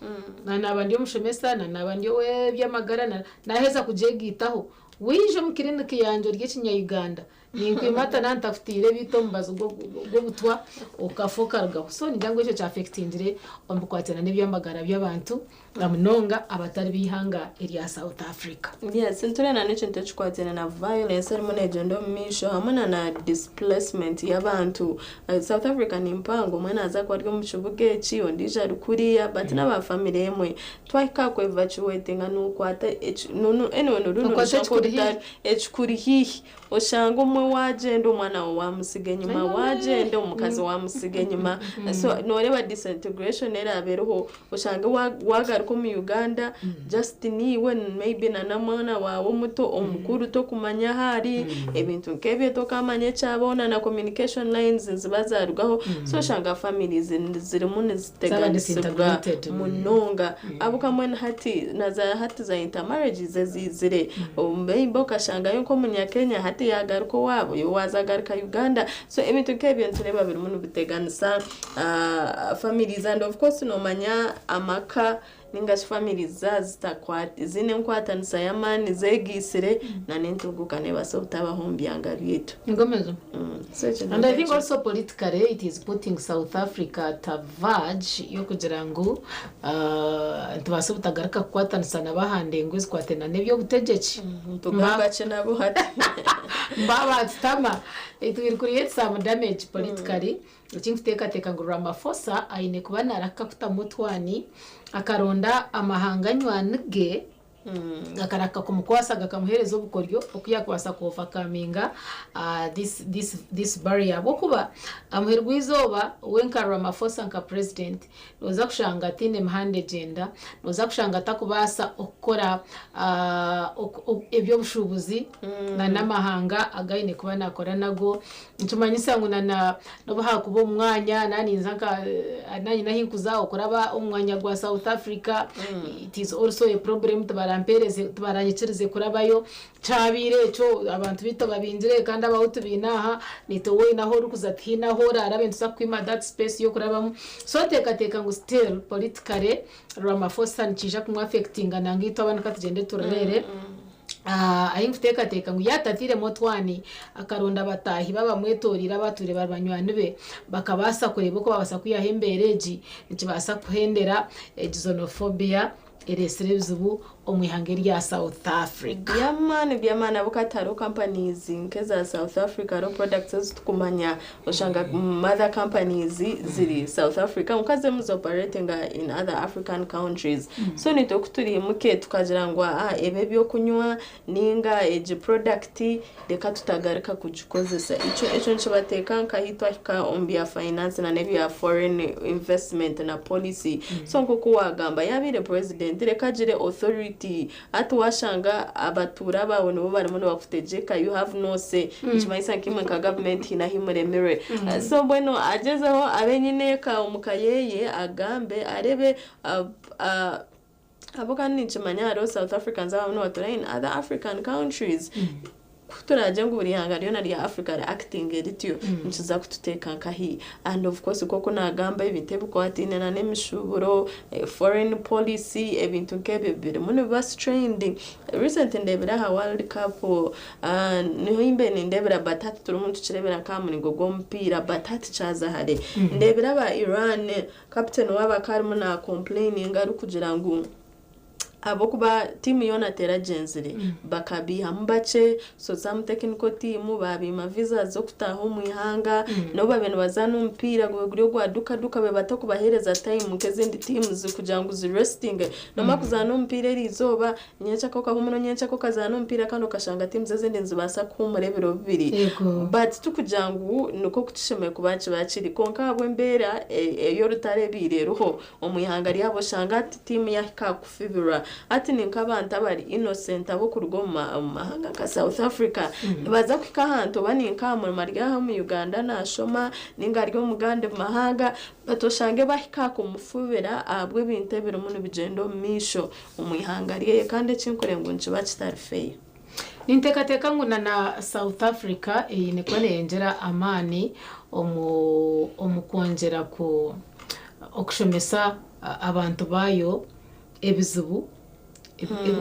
na naaba ndi omushomesa na naaba ndi ow'eby'amagara naaheza kugyegaitaho, waija omu kiriniki yangye ori ekinya-Uganda. Ninkwimata nantakutiire beitu omubazi gw'obutwa okafa okarugaho. So ningira ngu ekyo kyafekitingire omu bikwatiraine n'eby'amagara by'abantu na munonga abatari b'eihanga erya South Africa.
Yes, nitureeba n'ekintu ekikwataine na violence erimu neegyenda omu maisho hamwe na na displacement y'abantu. South Africa ni mpango, omwe naaza kuba ari omu kibuga eki, ondiijo ari kuriya but n'aba family emwe. Twahika aha ku evacuatinga nookwata eki, anyway
Okwata ekikuri haihi.
Ekikuri haihi. Oshange omwe waagyenda omwana waawe waamutsiga enyima, waagyenda omukazi waamutsiga enyima. So nooreeba disintegration eraabe eriho, oshange waagaruka omu Uganda just niiwe maybe na n'omwana waawe omuto, omukuru tokumanya ahu ari, ebintu nk'ebyo tokaamanya ekyabaho na na communication lines niziba zaarugaho. So oshanga families zirimu niziteganisibwa munonga. Ahabw'okuba mbwenu hati na za hati za intermarriages eziizire, Maybe okashangayo nk'omunyakenya hati yagaruka owaabo iwe waaza garuka Uganda so ebintu nk'ebyo nitureeba birimu nibiteganisa families and of course noomanya amaka ninga shi families zaaba ziine enkwatanisa y'amaani zeegaitsire na n'entunguuka neebaasa obutabaho omu byanga byaitu.
Engomezo.
So ekyo
And I
nikyo
think also politically it is putting South Africa at a verge y'okugira ngu Nitubaasa obutagaruka kukwatanisa nabo aha ndengo ezikwatiraine n'eby'obutegyeki.
Tugamba ki nabo hati?
Mba batutama. It will create some damage politically. Eki nkuteekateeka ngu Ramaphosa aine kuba naarahika kutamu otwani akaronda amahanga nywani ge gakarahika kumukwasa gakamuheereza obukoryo oku yaakubaasa ku overcominga this, this, this barrier ahabw'okuba amuheru gw'eizooba we nka Ramaphosa nka president Nooza kushanga ataine mihanda egyenda, nooza kushanga atakubaasa okukora eby'obushuubuzi na n'amahanga agu aine kuba naakora nago. Nikimanyisa ngu na n'obu haakuba omu mwanya naaba ninza nka naanye ahi nkuza okuraba omu mwanya gwa South Africa, it is also a problem tibarampeereze tibaranyikirize kurabayo. Kyabaire ekyo abantu baitu babingire kandi abahu tubaine aha naitwe woine ahu orikuza tihaine ahu oraarabe nituza kukwima that space y'okurabamu so nteekateeka ngu still politically Ramaphosa nikiija kumu affectinga nangwa itwe abaana katugyende tureere ahi nkuteekateeka ngu yaatatairemu otwani akaronda abataahi be abamwetoreire abatwire bari banywani be bakabaasa kureeba oku baabaasa kwihaho embeera egi nikibaasa kuhendera egi xenophobia ereetsire ebizibu omu ihanga erya South Africa.
By'amaani by'amaani ahabw'okuba hati hariho companies nk'eza South Africa hariho products ezi turikumanya oshanga mother companies ziri South Africa kwonka zirimu zi operatinga in other African countries so naitwe ku turiimuke tukagira ngu aa ebi eby'okunywa ninga egi product reka tutagaruka kugikozesa ekyo ekyo nikibateeka nka ahu twahika omu bya finance na n'ebya foreign investment na policy so nk'oku waagamba yaabaire president reka agire authority hati waashanga abatuura baawe nibo barimu nibakutegyeka you have no say nikimanyisa nka imwe nka gavumenti haine ahu muremirwe so mbwenu agyezeho abe nyineeka omu ka yeeye agambe areebe Ahabw'okuba ninkimanya hariho South Africans abamwe nibatuura in other African countries. Ku turaagire ngu buri ihanga ryona rya Africa ri actinge rityo, nikiza kututeeka nkahi? And of course nk'oku naagamba ebintu ebikwataine na n'emishuuburo, foreign policy, ebintu nk'ebyo birimu nibiba strained. Recently ndeebire aha World Cup, niho mbaire nindeebera but hati turimu nitukireebera nk'aha muringo gw'omupiira but hati kyaza hare. Ndeebire aba Iran Captain waabo akaba arimu na complaininga arikugira ngu ahabw'okuba tiimu yoona teragyenzire bakabaihamu bakye so some technical team babaima visas z'okutaaha omu ihanga n'obu babaire nibazaana omupiira gube guri ogwa duka duka babe batakubaheereza time nk'ezindi teams kugira ngu zi restinge. Noomara kuzaana omupiira eriizooba Nyenkyakare okahumura onyenkyakare okazaana omupiira kandi okashanga teams ezindi nizibaasa kuhumura ebiro bibiri but tikugira ngu nikwo kishemereire kuba nikiba kiri kwonka ahabw'embeera ey'orutaro ebaire eriho omu ihanga ryabo oshanga hati tiimu yahika aha kufibirwa. Hati ni nk'abantu abari innocent ab'okuruga omu mahanga nka South Africa nibaza kuhika ahantu oba ni nk'aha murimo ari aha omu Uganda naashoma ninga ari omu gandi mahanga but oshange bahika aha kumufubira ahabw'ebintu ebirimu nibigyenda omu maisho. omu ihanga ryeye kandi eki nkureba ngu nikiba kitari fair.
Ninteekateeka ngu na na South Africa eine kuba neyongyera amaani omu omu kwongyera ku okushomesa abantu baayo ebizibu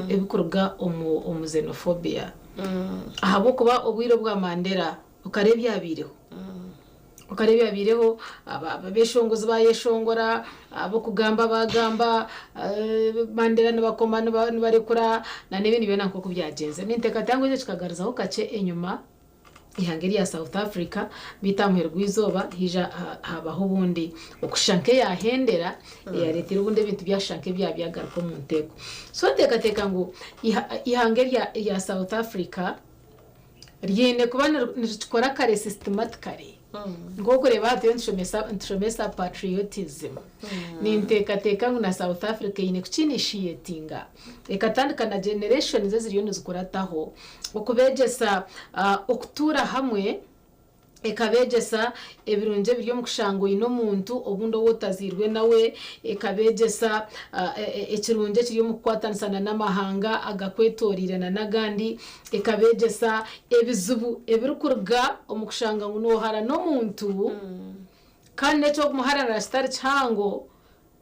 ebikuruga omu omu xenophobia ahabw'okuba obwire obwa Mandela. Okareeba ebyabaireho. Okareeba ebyabaireho, abeshongozi bayeshongora, ab'okugamba bagamba, Mandela nibakoma nibarekura, na n'ebindi byona nk'oku byagyenzire. Ninteekateeka ngu ekyo kikagaruzaho kakye enyima eihanga erya South Africa, beitu aha muheru gw'eizooba haija habaho obundi okushusha nk'eyahendera eyareeteire obundi ebintu byashusha nk'ebyabyagaruka omu nteeko. So nteekateeka ngu eihanga erya South Africa Ryiine kuba nirikikora kare systematically. Nk'okureeba aha turiyo nitushomesa patriotism. Ninteekateeka ngu na South Africa eine kukiinishiyetinga ekatandika na generations eziriyo nizikurataho okubeegyesa okutuura hamwe. Ekabeegyesa ebirungi ebiri omu kushanga oine omuntu obundi ou otazairwe nawe. Ekabeegyesa ekirungi ekiri omu kukwatanisa n'amahanga agakwetoreire n'agandi. Ekabeegyesa ebizibu ebirikuruga omu kushanga ngu nooharana omuntu kandi n'eky'okumuharanira kitari kihango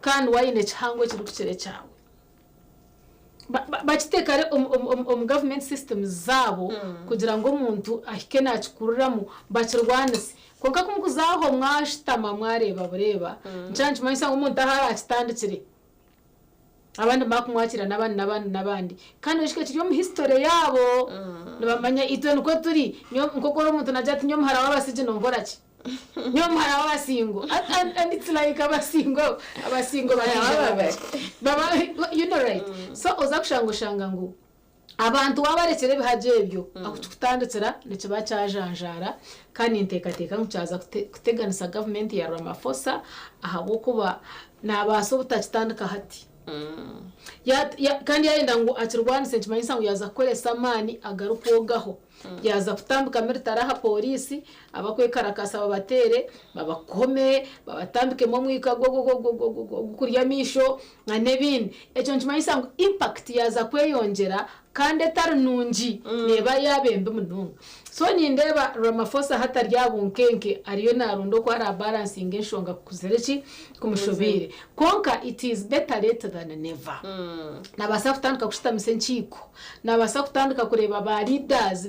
kandi we aine ekihango ekirikukira ekyawe. Bakiteekare omu gavumenti systems zaabo kugira ngu omuntu ahike nakikuriramu bakirwanise. Kwonka ku mukuza aho mwashutama mwareeba bureeba, nikyo nikimanyisa ngu omuntu ahu arakitandikire abandi bakumwakira n'abandi n'abandi n'abandi. Kandi oijuke kiri omu history yaabo, nibamanya itwe nikwo turi, nk'oku ori omuntu nagira ati nyowe muhara w'abasigi nonkora ki? Nyowe muhara w'abasingo and it's like abasingo abasingo baba you know right so oza kushanga oshanga ngu abantu wabarekyera ebihagye ebyo akukikutandikira nikiba kyajanjaara kandi ninteekateeka ngu kyaza kuteganisa gavumenti ya Ramaphosa ahabw'okuba nabaasa obutakitandika hati. Kandi yayenda ngu akirwanise nikimanyisa ngu yaaza kukoresa amaani agarikwogaho. Yaaza kutambika military aha pooriisi, abakwekarakaasa babateere, babakome, babatambikemu omwika gw'okurya amaisho n'ebindi. Ekyo nikimanyisa ngu impact yaaza kweyongyera kandi etari nungi neeba yaaba embi munonga. So nindeeba Ramaphosa hati ari aha bunkenke ariyo naaronda oku araabalansinga enshonga kukuzire ki? Kumushobeire. Kwonka it is better late than never. Naabaasa kutandika kushutamisa enkiiko. Naabaasa kutandika kureeba ba leaders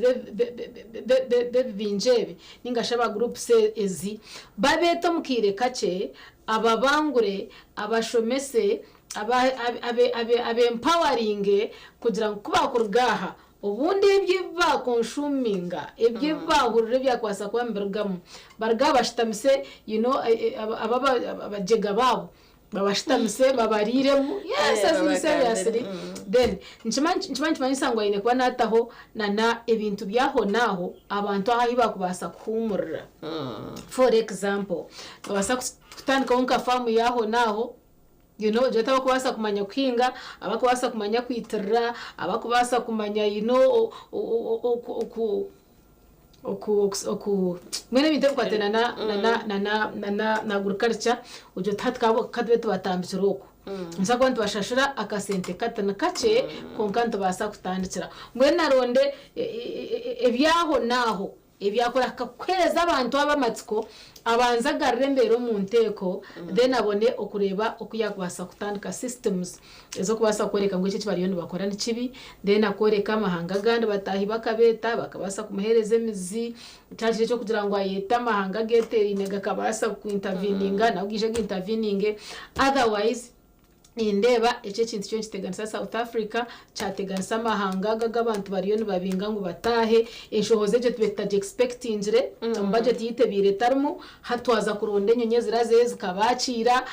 b'ebibinja ebi ninga shi aba groups ezi, babeete omu kaire kakye, ababangure, abashomese, abe empoweringe kugira ngu ku baakuruga aha, obundi ebyo ebi baakonshuminga, ebyo ebi baahurira ebyakubaasa kuba nibirugamu, baruge aha bashutamise you know abagyega baabo. Babashutamise babariiremu yes as in seriously then nikiba nikimanyisa ngu aine kuba nataho nana ebintu by'ahonaaho abantu ahu ahu bakubaasa kuhuumurira. For example, nobaasa kutandikaho nka faamu y'ahonaaho you know ogira oti abakubaasa kumanya kuhinga, abakubaasa kumanya kwitirira, abakubaasa kumanya you know oku oku oku mbwenu ebintu ebikwataine na na na na na na na agriculture ogira oti hati ka tube tubatambikire oku nitubaasa kuba nitubashashura akasente kati ni kakye kwonka nitubaasa kutandikira mbwenu aronde ebyaho naaho ebyakora kuheereza abantu aba amatsiko abanze agarure embeera omu nteeko then abone okureeba oku yaakubaasa kutandika systems ez'okubaasa kworeka ngu eki eki bariyo nibakora ni kibi, then akooreka amahanga agandi bataahi be akabeeta bakabaasa kumuheereza emizi, kyakiri eky'okugira ngu ayete amahanga ageeteeraine gakabaasa kuinterveninga nago gaije ga interveninge, otherwise nindeeba eki ekintu kyo nikiteganisa South Africa, kyateganisa amahanga ago agu abantu bariyo nibabinga ngu bataahe, enshohoza egyo tubaire tutagi expectingire, omu budget yaitu ebaire etarimu, hati twaza kuronda enyonyi ezirazeyo zikabaakiira,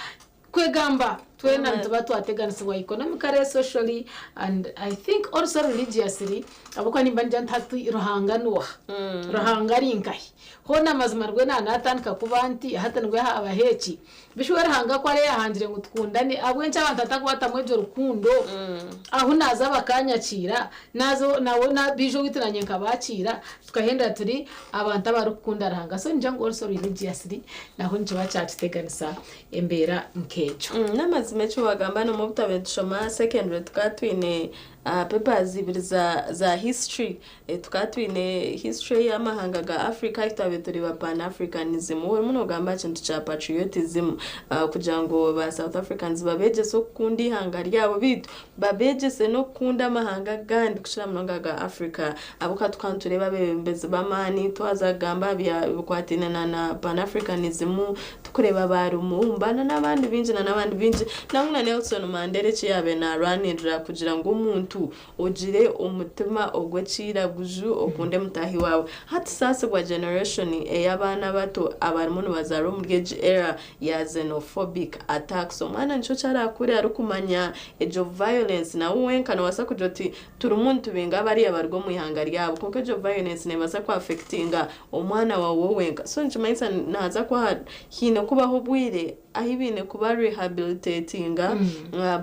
Kwegamba, twena nituba twateganisibwa economically, socially and I think also religiously ahabw'okuba nimba ningira nti hati Ruhanga n'oha? Ruhanga ari nkahi? Hoona amazima nibwo naanatandika kuba nti hati nibwo haabaho eki? Bishi we Ruhanga ku ariyo yaahangire ngu tukundane ahabw'enki abantu batakubaatamu egyo rukundo? Ahu naaza bakanyakiira, naaza nabo baija owaitu naanye nkabaakiira, Tukahendera turi abantu abarikukunda Ruhanga. So ningira ngu also religiously naho nikiba kyatuteganisa embeera nk'egyo.
N'amazima eki wagamba n'omu obu twabaire nitushoma secondary tukaba twine Papers ibiri za history. Tukaba twine history y'amahanga ga Africa ahu twabaire turi ba Pan Africanism. Orimu nogamba aha kintu kya patriotism kugira ngu ba South Africans babegyese okukunda eihanga ryabo beitu babegyese n'okukunda amahanga agandi kukira munonga aga Africa. Ahabw'okuba tukaba nitureeba abeebembezi b'amaani twaza kugamba aha bikwataine na Pan Africanism tukureeba ba Lumumba na n'abandi baingi na n'abandi baingi. Nangwa na Nelson Mandela eki yaabaire naarwanirira kugira ngu omuntu ogire omutima ogw'ekiiraguju okunde mutaahi waawe. Hati saasibwa generation ey'abaana abato abarimu nibazaarwa omuri egi era ya xenophobic attacks. Omwana nikyo ki araakure arikumanya egyo violence nawe wenka noobaasa kugira oti turimu nitubinga bariya baruga omu ihanga ryabo kwonka egyo violence neebaasa ku affectinga omwana waawe wenka. So nikimanyisa naaza kuha haine kubaho obwire ahu baine kuba rehabilitatinga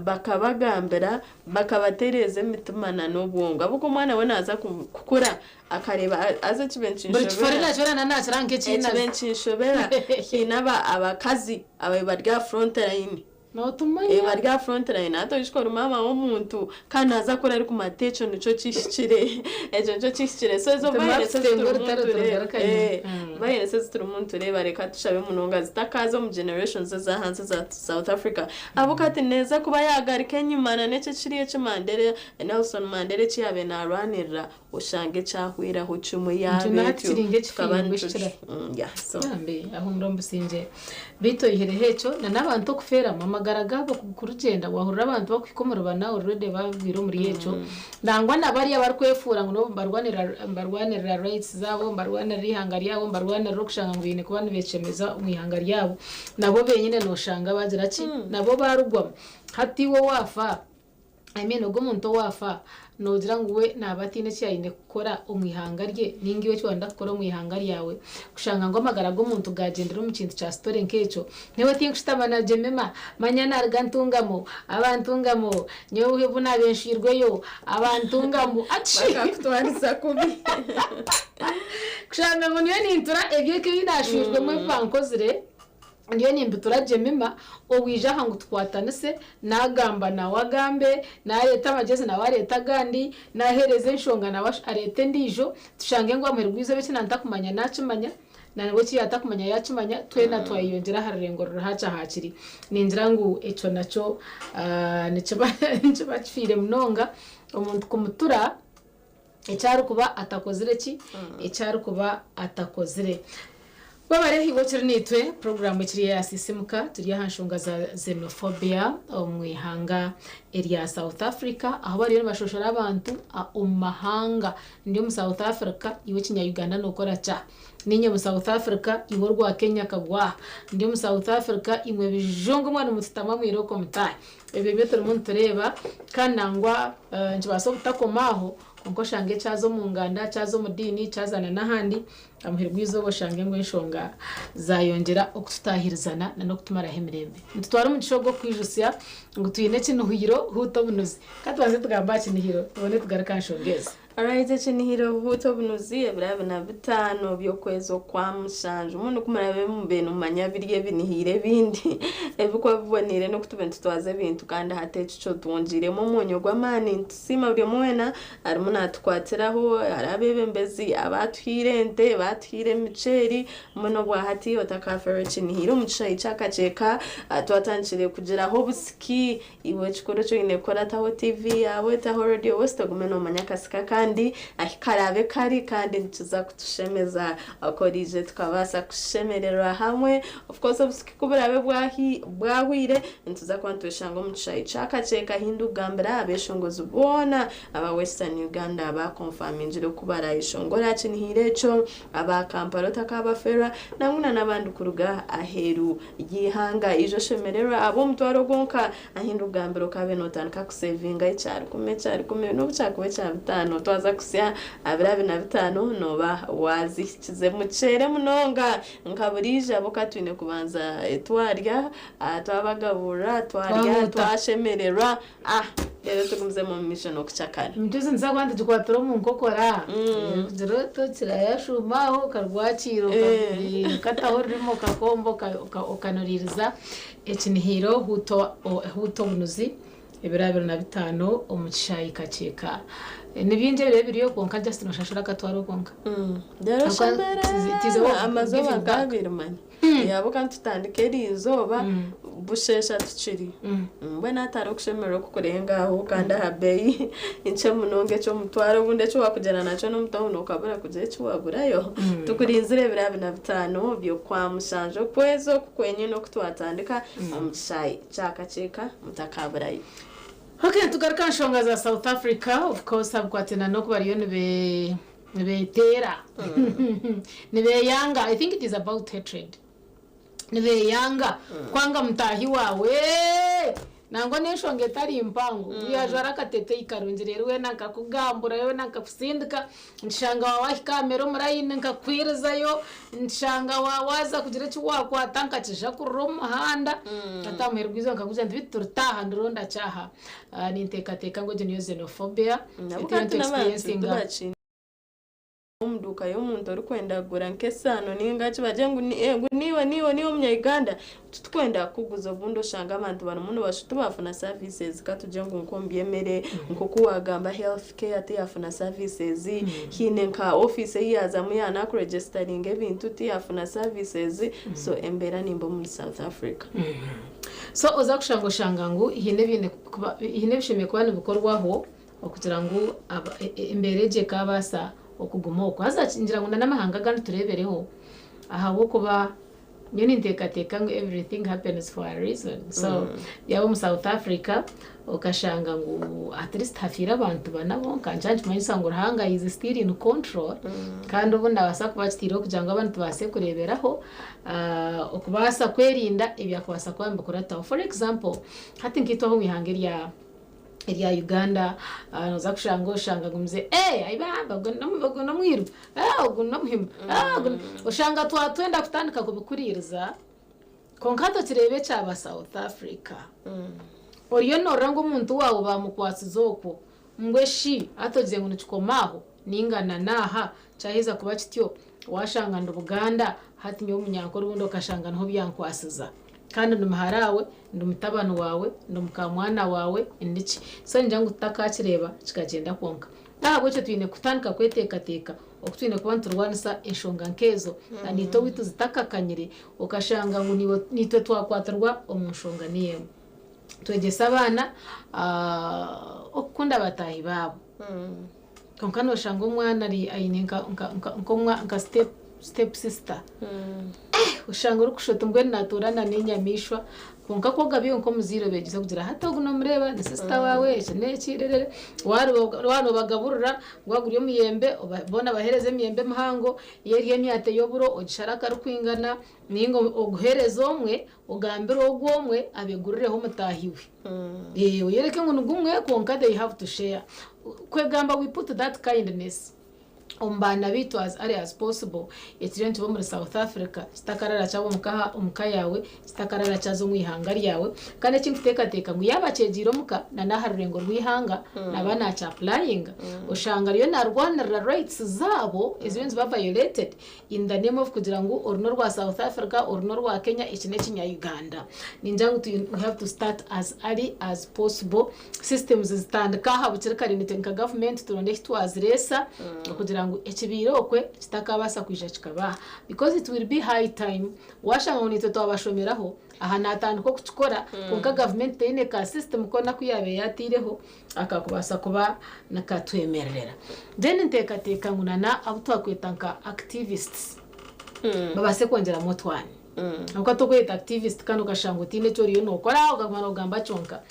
bakabagambira bakabatereeza emitima na n'obwongo ahabw'okuba omwana we naaza kukura akareeba haza ekibe
Buri kifo
nikinshobera
nakibona na nakira nk'ekiinazi.
Ekibe nikinshobera haine abakazi ababaire bari aha front line.
Notumanya.
Bari aha front line hati oishiki ori maama w'omuntu kandi naaza kukura arikumanya ati ekyo nikyo kihikire ekyo nikyo kihikire so ezo violence ezi
Tumara
turimu
kutenga orutaro
nitureeba
turugaruka nyima.
violence ezi turimu nitureeba reka tushabe munonga zitakaaza omu generations ez'ahansi eza South Africa ahabw'okuba hati neeza kuba yaagaruka enyima na n'ekyo ekiri eki Mandela Nelson Mandela eki yaabaire naarwanirira oshange kyahweraho kimwe
Nikyo
yaaba
na hati
etyo
kiri
tukaba
nk'ekifiire
nitu
ekikira.
yeah so.
Bambi ahuumure omu busingye. Beitu oihireho ekyo na n'abantu okufeeramu amagara gaabo kurugyenda waahurira abantu bakuhika omuri bana already bagwire omuri ekyo nangwa na bariya abarikwefuura ngu nibo nibarwanirira rights zaabo nibarwanirira eihanga ryabo nibarwanirira okushanga ngu baine kuba nibeeshemeza omu ihanga ryabo nabo benyine nooshanga bagira ki nabo baarugwamu. Hati iwe waafa I mean ogwo omuntu owaafa noogira ngu we naaba ataine eki aine kukora omu ihanga rye nainga iwe eki waayenda kukora omu ihanga ryawe kushanga ngu amagara g'omuntu gaagyendera omu kintu kya story nk'ekyo. Nyowe tinkushutama na Jemima, manya naaruga Ntungamo, aba Ntungamo, nyowe obu naabaire nshwirweyo, aba Ntungamo, atshi!
Bakakutwariza kubi.
Kushanga ngu nyowe nintura eby'eka ebi naashwirwemu ebi bankozire. Ndiyo nimbitura Jemima owaija aha ngu tukwatanise, naagamba nawe agambe, naareeta amagyezi nawe areete agandi, naaheereza enshonga nawe areete endiijo, tushange ngu aha muheru gw'eizooba eki naantakumanya naakimanya, nawe eki yaatakumanya yaakimanya, twena twayeyongyera aha rurengo ruri hakye hakiri. Ningira ngu ekyo nakyo nikiba nikiba kifiire munonga omuntu kumutura eki arikuba atakozire ki? Eki arikuba atakozire. Webare iwe okiri naitwe, puroguraamu ekiri eya Sisimuka, turi aha nshonga za Xenophobia omu ihanga erya South Africa ahu bariyo nibashoshora abantu omu mahanga. Ndi omu South Africa, iwe ekinya Uganda nokora ki aha? Niinye mu South Africa, iwe orwa Kenya kagwa aha. Ndi omu South Africa, imwe bijungu mwe nimututama mwirooko mutaahe. Ebyo nibyo turimu nitureeba kandi nangwa nikibaasa obutakoma aho kwonka oshange kyaza omu nganda, kyaza omu diini, kyaza na n'ahandi, aha muheru gw'eizooba oshange ngu enshonga zaayongyera okututaahirizana na n'okutumaraho emirembe. Nitutwara omugisha ogu okukwijutsya ngu twine ekinihiro Huuta Obunuzi. Ka tubanze tugambe aha kinihiro tubone tugaruke aha nshonga ezi.
Alright ekinihiro Huuta Obunuzi ebiro abiri na bitaano by'okwezi okwa mushanju. Mbwenu ku muraabe mube nimumanya biri ebinihiro ebindi ebirikuba biboneire n'oku tube nitutwaza ebintu kandi hati eki kyo twongyeiremu omwonyo gw'amaani. Nitusiima buri omwe weena arimu naatukwatiraho, hariho abeebembezi abaatuhaire ente, baatuhaire emiceeri, mbwenu obwa hati otakaafeerwa ekinihiro omu kishaayi kya Kakyeka twatandikire kugiraho obusiki. Iwe ekikuru eki oine kukora taho TV yaawe, taho Radio West ogume noomanya akasika akandi ahi karaabe kari kandi nikiza kutushemeza ku oraije tukabaasa kushemererwa hamwe. Of course obusiki ku buraabe bwahweire nituza kuba nitweshanga omu kishaayi kya Kakyeka ahi ndikugambira abeeshongozi boona aba Western Uganda baakonfamingire ku baraayeshongore aha kinihiro ekyo, aba Kampala otakaabafeerwa nangwa na n'abandi kuruga aheeru y'eihanga. Ija oshemererwe ahabw'omutwaro gwonka ahi ndikugambira okaabe nootandika kusevinga ekyarukumi, ekyarukumi n'obu kyakuba ekyabitaano twaza kuhitsya abiri abiri na bitaano nooba waazihikize. Mukyere munonga Nka buriijo ahabw'okuba twine kubanza twarya, twabagaburira, twarya,
Twahuta.
twashemererwa, reero tugumizemu omu maisho n'okucakara.
Emicwezi nituza kuba nitugikwatira omu nkokora kugira oti kirayashuuma aho okarwakiira okataho orurimi okakomba okanuriiriza ekinihiro huuta obunuzi. Ebiro 25 omu kishaayi Kakyeka. Ni bingi ebiro ebiriyo kwonka just noshashura akatwaro konka.
Reero
Ahabw'okuba
oshemererwe
it is a way of
amazooba
giving
nka
back.
abiri manya. Ahabw'okuba nitutandika eriizooba busheesha tukiri. Mbwenu hatariho okushemererwa okukurenga aho kandi aha beeyi nkye munonga eky'omutwaro obundi eki waakugyenda nakyo n'omu tawuni okabura kugira eki waagurayo. Tukurinzire ebiro 25 by'Okwamushanju okwezi oku kwenyine oku twatandika omu kishaayi kya Kakyeka mutakaburayo.
Ok tugaruke aha nshonga za South Africa of course abikwataine n'oku bariyo nibe nibeteera nibeyanga I think it is about hatred nibeyanga kwanga mutaahi waawe nangwa n'enshonga etari mpango ngu yajwara akateteyi karungi reero weena nkakugambura weena nkakusindika Nkishanga waahika aha mere omu layini nkakwirizayo, nkishanga waaza kugira eki waakwata nkakija kurira omu muhanda, hati aha muheru gw'eizooba nkakubuuza nti beitu turitaaha ndironda ki aha? Ninteekateeka ngu egyo niyo xenophobia
Nabo
ei turiyo
kandi n'abantu
nituexperiencinga.
tibakiine omu duuka y'omuntu orikwenda kugura nk'esaano ninga ki bagire ngu ngu niiwe niiwe niiwe omunya-Uganda Titukwenda kukuguza obundi oshanga abantu barimu nibashu tibafuna services katugye ngu nk'omu by'emere nk'oku wagamba health care tiyafuna services haine nka office ei yazamu yaaba nakuregisteringa ebintu tiyafuna services so embeera nimbi omuri South Africa.
So oza kushanga oshanga ngu haine ebiine kuba haine ebishemereire kuba nibikorwaho okugira ngu embeera egyo ekabaasa okuguma okwo. Haza ngira ngu n'amahanga agandi tureebereho ahabw'okuba Nyowe ninteekateeka ngu everything happens for a reason so yaaba omu South Africa okashanga ngu at least hafiire abantu bana bonka nikyo nikimanyisa ngu Ruhanga is still in control kandi obundi nabaasa kuba akitaireho kugira ngu abantu tubaase kureeberaho okubaasa kwerinda ebyakubaasa kuba nibikurataho. For example hati nkaitwe ab'omu ihanga erya erya Uganda noza kushanga oshanga agumize eh aibamba ogu ogu n'omwiru eh ogu n'omuhima eh ogu oshanga twatwenda kutandika kubikuriiriza kwonka hati okireeba ekyaba South Africa oriyo norora ngu omuntu waawe bamukwatsize okwo mbwe shi hati ogire ngu nikikoma aho ninga na naaha kyaheza kuba kityo washanga ndi Buganda hati nyowe omunyankore obundi okashanga niho byankwasiza. Kandi ndi muhara we, ndi mutabani waawe, ndi mukaamwana waawe, ndi ki. So ningira ngu tutakakireeba kikagyenda kwonka. N'ahabw'ekyo twine kutandika kweteekateeka oku twine kuba niturwanisa enshonga nk'ezo na naitwe owaitu zitakakanyire okashanga ngu niiwe naitwe twakwatirwa omu nshonga niyo emwe. Twegyese abaana okukunda bataahi baabo. Kwonka nooshanga omwana ari aine nka nka nka nk'omwa nka step step sister. Oshanga orikushusha oti mbwenu naatuura na n'enyamaishwa kwonka ku ogabire nk'omuzaire obeegyesa kugira hati ogu noomureeba ni sisita waawe eki n'eki rerere waaba waaba noobagaburira gwaba guri omuyembe boona obaheereze emiyembe emihango yaaba eri emyate y'oburo ogishare akarikwingana nainga oguheereze omwe ogambire ogwo omwe abegurireho mutaahi we. Oyereke ngu nigumwe kwonka they have to share. Kwegamba we put that kindness omu baana baitu as early as possible ekiriyo nikiba omuri South Africa kitakarara kyaba omuka yaawe, kitakarara kyaza omu ihanga ryawe. Kandi eki nkuteekateeka ngu yaaba akyegiire omuka na n'aha rurengo rw'eihanga naaba naaki applyinga oshanga ariyo naarwanirira rights zaabo eziriyo niziba violated in the name of kugira ngu oru n'orwa South Africa, oru n'orwa Kenya, eki n'ekinya Uganda. Ningira ngu we have to start as early as possible, systems zitandike aha bukiri kare nitwe nka gavumenti turonde ahi twazireesa okugira ngu ekibaire okwe kitakabaasa kwija kikaba aha because it will be high time washanga ngu naitwe twabashomeraho aha natandika okukikora kwonka gavumenti teine ka system koona aku yaabaire yaataireho akakubaasa kuba nikatwemererera. Then nteekateeka ngu na abu twakweta nka activists babaase kwongyeramu otwani. Ahabw'okuba tokweyeta activist kandi okashanga otaine eki oriyo nookora okaguma noogamba kyonka.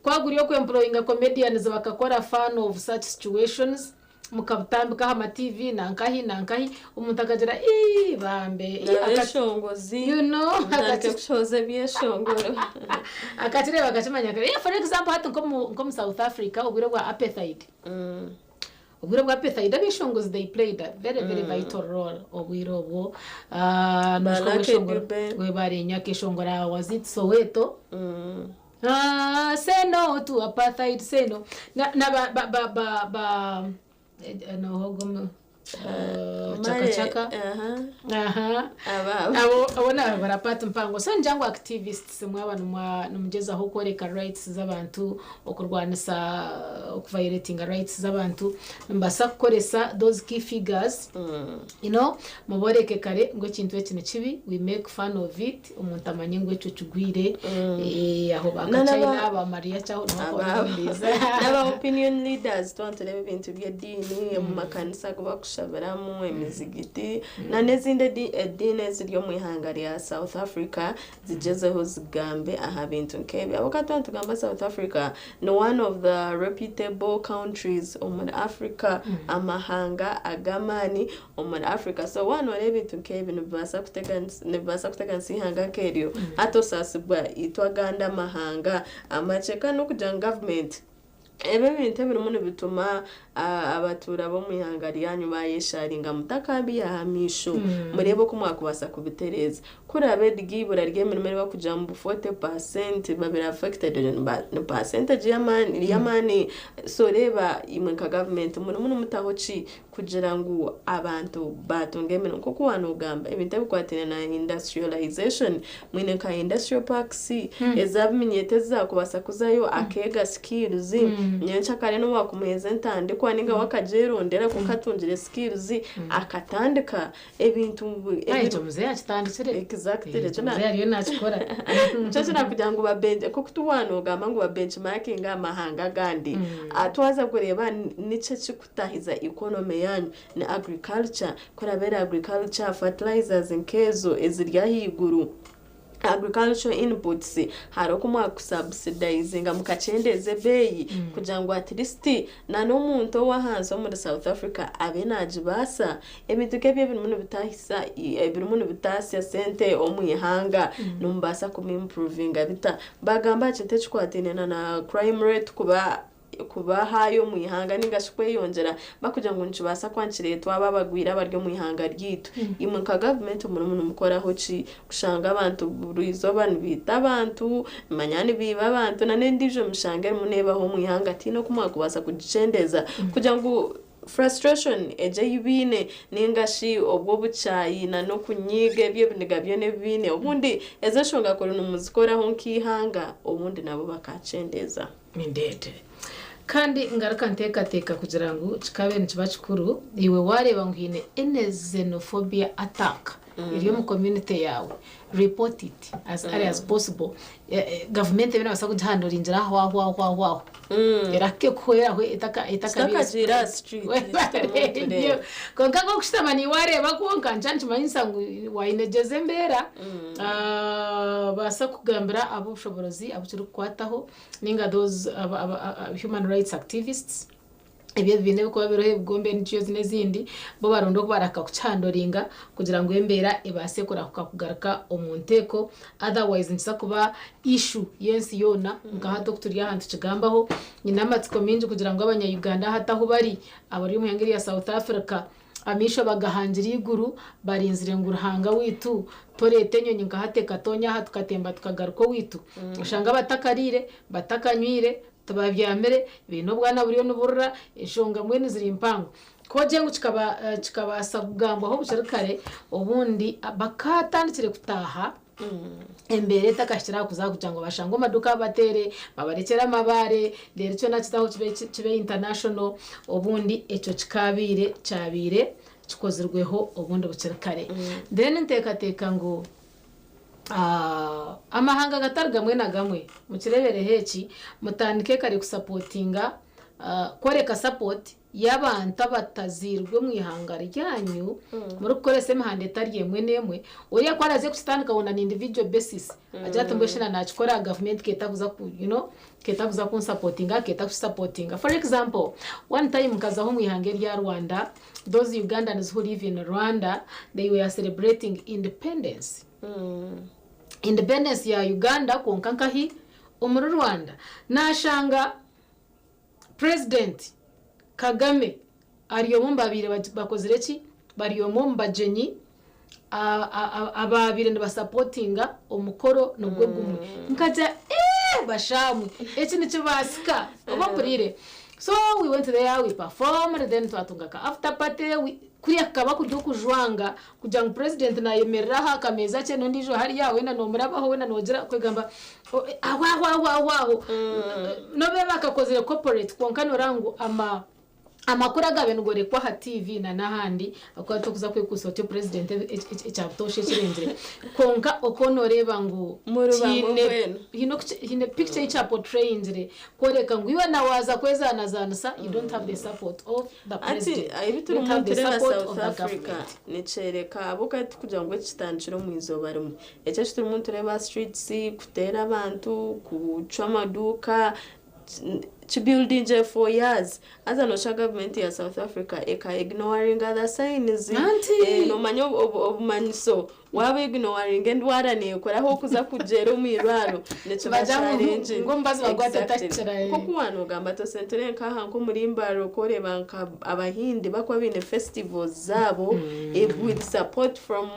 Ku guri oku employinga comedians bakakora fun of such situations, mukabutambika aha ma TV nankahi nankahi, omuntu akagira ii bambe ii aka
Abeshongozi
you know
mutandike kushohoza ebyeshongoro.
Akakireeba akakimanya kare. Yeah, for example hati nk'omu nk'omu South Africa obwire bwa apartheid. Obwire bwa apartheid abeshongozi they played a very very vital role obwire obwo. Ah,
Ba
noshusha
Lucky
obweshongoro
Dube.
webare nnyo akeshongora was it Soweto? Ah, say no to apartheid, say no. Na, na ba, ba, ba, ba, ba, eh, no, hogo, Chaka Chaka. Aha. Abo abo nabo bara part mpango. So ningira ngu activists mwaba nimugyezaho kworeka rights z'abantu, okurwanisa okuviolatinga rights z'abantu, nimubaasa kukoresa those key figures, muboreke kare ngu ekintu eki ni kibi, we make fun of it, omuntu amanye ngu ekyo kigwire. Aho ba Kachina, ba Maria Chaho niho bakora.
N'aba opinion leaders, twaba nitureeba ebintu by'ediini omu makanisa agu bakushabiramu, emizigiti na n'ezindi ediini eziri omu ihanga rya South Africa zigyezeho zigambe aha bintu nk'ebi. Ahabw'okuba twaba nitugamba South Africa ni one of the reputable countries omuri Africa, amahanga ag'amaani omuri Africa. So waaba nooreeba ebintu nk'ebi nibibaasa kuteganisa nibibaasa kuteganisa eihanga nk'eryo, hati osaasibwa itwe agandi amahanga amakye. Kandi n'okugira ngu gavumenti ebi ebintu ebirimu nibituma abatuura b'omu ihanga ryanyu baayesharinga mutakabiiha aha maisho, mureebe oku mwakubaasa kubitereeza. Ku oraabe riri eibura ry'emirimo eri barikugira ngu 40% babire affected, egyo ni percentage y'amaani. So reeba imwe nka gavumenti murimu nimutaho ki kugira ngu abantu baatunga emirimo? Nk'oku waaba noogamba ebintu ebikwatiraine na industrialization, mwine nka industrial parks ez'abiminyeeto ezi zaakubaasa kuzayo akeega skills, nyencakare n'obu waakumuheeza entandikwa nainga we akagyerondera kwonka atungire skills akatandika ebintu.
Ekyo muzeeyi akitandikire.
Exactly.
Ekyo muzeeyi ariyo nakikora.
Nikyo kirakugira ngu babench nk'oku tu waanoogamba ngu babenchmarkinga aha mahanga agandi, twaza kureeba niki ekikutahiza economy yaanyu ni agriculture. Ku eraabe eri agriculture, fertilizers nk'ezo eziri ahaiguru, agricultural inputs, hariho oku mwakusubsidizinga mukakyendeeza ebeeyi kugira ngu at least na n'omuntu ow'ahansi omuri South Africa abe naagibaasa. Ebintu nk'ebyo ebirimu nibitaahisa ebirimu nibitaasya sente omu ihanga nimubaasa kubiimpuruvinga bita? Baagamba aha kintu ekikwataine na na crime rate kuba kuba haayo omu ihanga ninga shi kweyongyera bakugira ngu nikibaasa kuba nikireetwa abo abagwire abari omu ihanga ryaitu. Imwe nka gavumenti murimu nimukoraho ki kushanga abantu buri izooba nibaita abantu, manya nibiiba abantu na n'endiijo mishango erimu neebaho omu ihanga tihaine oku mwakubaasa kugikyendeeza kugira ngu frustration egyo ei baine ninga shi obwo obukyayi na n'okunyiiga ebyo ebiniga byona ebi baine obundi ezo enshonga kuri nimuzikoraho nk'eihanga obundi nabo bakakyendeeza.
Indeed. Kandi ngaruka nteekateeka kugira ngu kikabaire nikiba kikuru iwe waareeba ngu haine any xenophobia attack eri omu community yaawe, report it as early as possible. Gavumenti ebe neebaasa kugihandoringira aho aho aho aho aho. Erahike kuhweraho etakabaire
Kitakagiire aha street,
spread. Kwonka nk'okushutama niiwe wareeba kwonka nikyo nikimanyisa ngu waayinegyeza embeera. Baasa kugambira ab'obushoboorozi abu kirikukwataho ninga those human rights activists. Ebyo ebibiina ebirikuba biriho ebigombe NGOs n'ezindi bo baronde oku barahika kukihandoringa kugira ngu embeera ebaase kurahuka kugaruka omu nteeko. Otherwise nikiza kuba issue y'ensi yoona nka hati oku turi aha nitukigambaho. Nyine amatsiko maingi kugira ngu abanya-Uganda hati ahu bari abari omu ihanga erya South Africa amaisho bagahangire eiguru barinzire ngu Ruhanga waitu toreeta enyonyi nka hati ekatoonya aha tukatemba tukagaruka owaitu. Oshange abatakariire, batakanywire, tibabyamire, baine obwana buriyo niburira, enshonga mbwenu ziri mpango. Ku ogire ngu kikabaasa kugambwaho bukiri kare, obundi bakaatandikire kutaaha embeera etakahikire aha kuza kugira ngu bashange omu maduuka babateere, babarekyere amabaare, reero kyona kitaho kibe international, obundi ekyo kikaabaire kyabaire kikozirweho obundi bukiri kare. Then nteekateeka ngu amahanga gatari gamwe na gamwe mukireebereho eki, mutandike kare kusapotinga, kworeka support y'abantu abatazairwe omu ihanga ryanyu murikukoresa emihanda etari emwe n'emwe. Oriya ku araaze kukitandika on an individual basis, agire ati mbwenu shi na naakikora gavumenti keetakuza ku keetakuza kunsapotinga, keetakukisapotinga. For example, one time nkazaho omu ihanga erya Rwanda, those Ugandans who live in Rwanda, they were celebrating independence. Independence ya Uganda kwonka nkahi? Omuri Rwanda. Naashanga President Kagame ari omwe omu babaire bakozire ki? Bari omwe omu bagyenyi abaabaire nibasapotinga omukoro nigwo gumwe. Nkagira eeh bashaamwe eki nikibaasika? Oba mpuriire? So we went there, we performed, then twatunga ka after party. Kuriya kukaba kuri okujwanga kugira ngu president nayemerera aha akameeza kye n'ondiijo hariya weena nomurabaho weena nogira kwegamba aho aho aho aho aho nobe bakakozire corporate kwonka noraba ngu ama amakuru agabe nigorekwa aha TV na n'ahandi akuba tokuza kwekuusa otyo president ekyabutosha ekirengire kwonka okwo noreeba ngu
Muri bamwe mbwenu.
hiine picture ekya portrayingire kworeka ngu iwe nawaaza kwezaanazanisa, you don't have the support of the
Ati
president,
ebi
you
turimu
don't have the
nitureeba
support
South
of the
Africa
government.
nikyereka ahabw'okuba tikugira ngu ekitandikire omu izooba rimwe. Ekyo eki turimu nitureeba streets, kuteera abantu, kucwa amaduuka, kibuildingire for years. Haza nooshusha gavumenti ya South Africa eka ignoringa the signs.
Anti!
Noomanya obumanyiso waaba ignoringa endwara neekora aho okuza kugyera omu irwaro nikiba
Bagira ngu-
kyarengire.
ngu omubazi bagwate
Exactly.
takira, eh.
Nk'oku waanogamba tosentire nkaha nk'omuri Mbare okoreeba nka Abahindi bakuba baine festivals zaabo with support from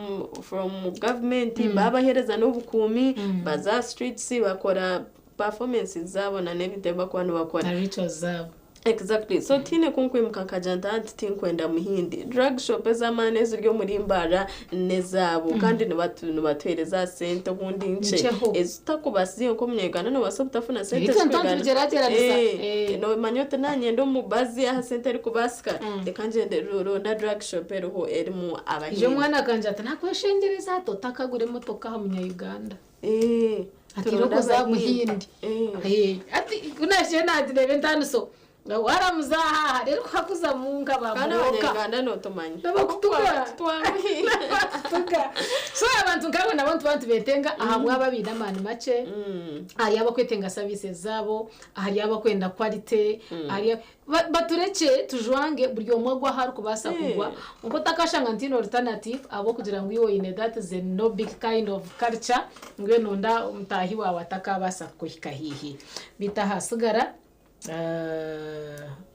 government, babaheereza n'obukuumi, baza aha streets bakora performances zaabo na n'ebintu ebi bakuba nibakora.
Na rituals zaabo.
Exactly. So tiine kunkwimuka nkagira nti anti tinkwenda muhindi. Drug shop ez'amaani eziri omuri Mbara n'ezaabo kandi nibatuheereza sente obundi nkye
Nkyeho.
ezitakubaasize nk'omunyayuganda noobaasa obutafuna sente
Itwe
zikugana.
nitugyeragyeranisa.
Noomanya oti nanyenda omubazi aha sente erikubaasika, reka ngyende ronda drug shop eriho erimu
Ije
Abahindi.
omwana akanje ati nakweshengyereza ati otakagura emotoka aha munya-Uganda. Ati
Turonda
rokoza
Abahindi.
muhindi. Ati kunashe natirebe ntaniso waramuza aha rero kuhakuza munka
Kandi
bamuroka.
Abanyayuganda nootumanya.
Nabakutuga.
Twanguhi.
Nabakutuga. So abantu nkabo nabo nituba nitubetenga ahabwaba biine amaani makye, hari abakwetenga services zaabo, hari abakwenda quality, hari baturekye tujwange buri omwe agwa ahu arikubaasa kugwa. Nko otakashanga ntiine alternative ahabw'okugira ngu iwe oine that is a no big kind of culture mbwenu nonda omutaahi waawe atakabaasa kukuhika haihi beitu ahasigara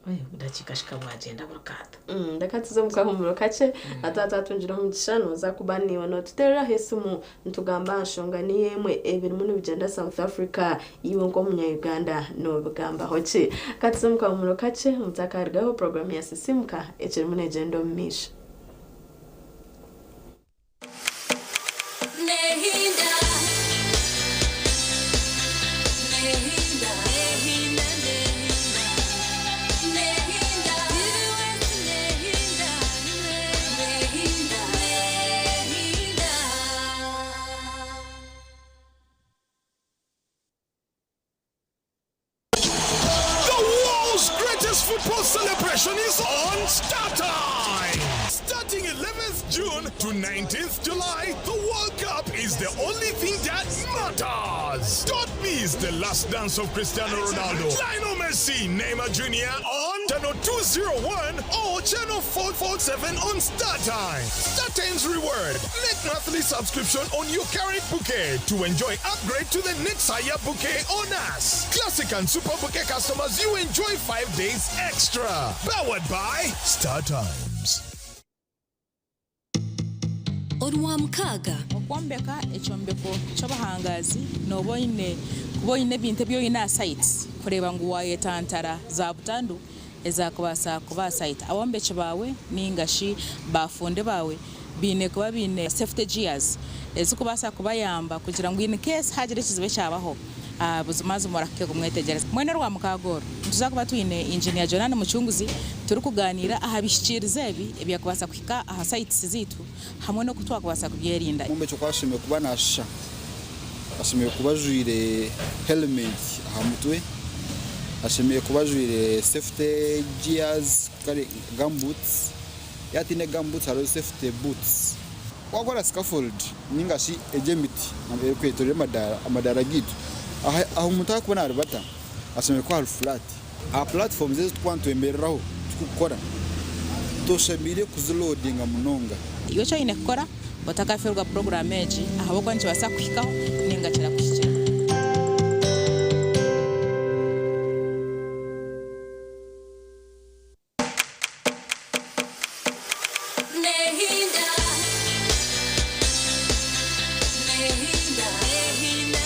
obudakiika shika bwagyenda burikata.
Reka tuze omu kahumuro kakye ati twatungire omugisha nooza kuba niiwe nootuteereraho esimu nitugamba aha nshonga niyo emwe ebirimu nibigyenda South Africa, iwe nk'omunya-Uganda noobigambaho ki? Ka tuze omu kahumuro kakye mutakarugaho, puroguraamu ya Sisimuka ekirimu neegyenda omu maisho.
Nehinda. Nehinda. Nehinda. Nehinda. Nehinda. Nehinda. Nehinda.
The world's greatest football celebration is on StarTimes. Starting 11th June to 19th July, the World Cup is the only thing that matters. Don't miss the last dance of Cristiano Ronaldo, Lionel Messi, Neymar Jr. on channel 201 or channel 447 on StarTimes. StarTimes reward. Make monthly subscription on your current bouquet to enjoy upgrade to the next higher bouquet on us. Classic and Super Bouquet customers, you enjoy 5 days extra. Powered by StarTimes.
Orwamukaaga.
Okwombeka ekyombeko ky'obuhangazi nooba oine kuba oine ebintu ebi oine aha site kureeba ngu waayetantara za butandu ezakubaasa kuba aha site. Abombeki baawe ninga shi bafundi baawe baine kuba baine safety gears ezikubaasa kubayamba kugira ngu in case hagira ekizibu ekyabaho, buzimazima orahike kumwetegyereza. Mbwenu Orwamukaaga oru nituza kuba twine Engineer Jonan Mucunguzi turikuganiira aha bihikiirizo ebi ebyakubaasa kuhika aha sites ziitu hamwe n'oku twakubaasa kubyerinda.
Omwombeki oku ashemereire kuba nashusha, ashemereire kuba ajwaire helmet aha mutwe, ashemereire kuba ajwaire safety gears, kare gumboots, yaaba ataine gumboots hariho safety boots. Wakora scaffold ninga shi egy'emiti erikwetorora amadaara gaitu, ahu omuntu arikuba naribata ashemereire kuba hari flat. Aha platforms ezi turikuba nitwemereraho turikukora toshemereire kuziloadinga munonga.
Iwe eki oine kukora otakaferwa puroguramu egi ahabw'okuba nikibaasa kuhikaho ninga kirakuhikira.
Nehinda. Nehinda. Nehinda.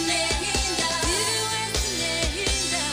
Nehinda. Nehinda.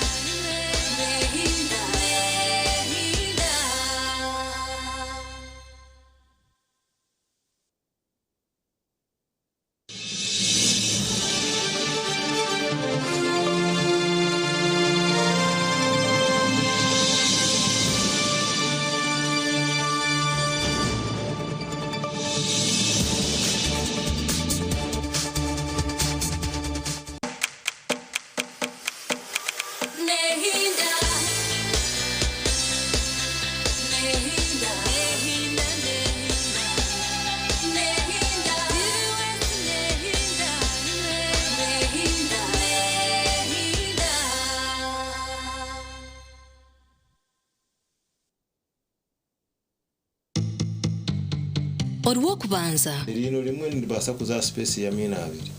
Orwokubanza.
Eriino rimwe niribaasa kuza aha space y'amaino abiri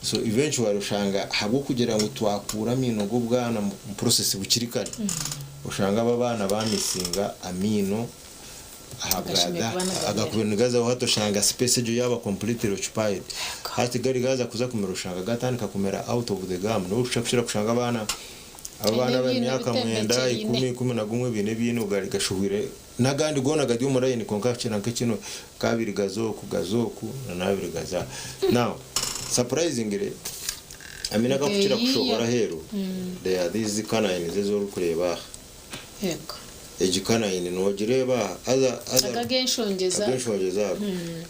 so eventually oshanga ahabw'okugira ngu twakuura amaino g'obwana omu process bukiri kare oshanga abo abaana bamissinga amaino ahabwa
Agashemereire
that
kuba nigamera.
agakubaire nigazaho hati oshanga space egyo yaaba completely occupied hati gari gaaza kuza kumera oshanga gatandika kumera out of the gum niho orikukira kushanga abaana
Baine
abaana
ebiino
ab'emyaka mwenda
bitembekyereine.
ikumi 11 baine ebiino gari gashuhwire N'agandi goona gari omu layini kwonka hakira nk'ekino k'abiri gaza oku, gaza oku, na n'abiri gaza aha. Now, surprisingly, amaino agarikukira kushohora aheeru, they are these canines ezi orikureeba aha.
Yego.
Egi canine noogireeba aha, haza, haza.
Aga ag'enshongye za.
Ag'enshongye ago.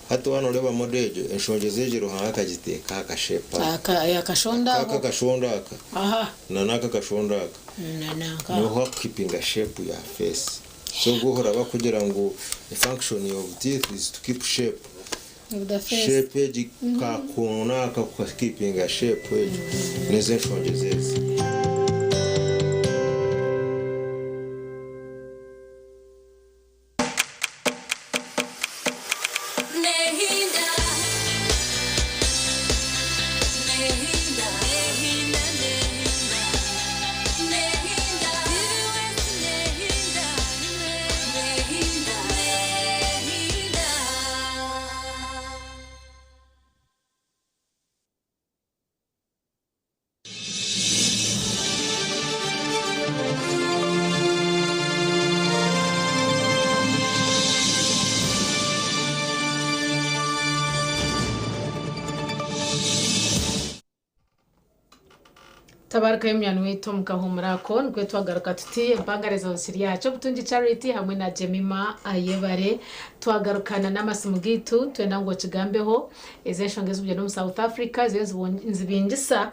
Hati waaba nooreeba model egyo, enshongye z'egyo Ruhanga akagiteeka aha kashape aka.
Aka, akashonda
Aka
aho.
akashonda aka,
Aha.
na n'aka akashonda aka.
Na nanka.
Niho hakukipinga shape ya face. So obwo oraba kugira ngu the function of teeth is to keep shape.
Of the face.
Shape egi kakoona aka kukipinga shape egyo n'ezi enshonga ezi.
Nehinda. Nehinda. Nehinda, nehinda. Nehinda. Nehinda. Nehinda. Nehinda.
Tabarika y'omunywani waitu omu kahuumuro ako nikwo twagaruka tuti empangare ziri aha Ky'obutungi Charity hamwe na Jemima Ayebare. Twagarukana n'amasimu gaitu twenda ngu okigambeho ezi enshonga ezikugyenda omu South Africa ziriyo nizibingisa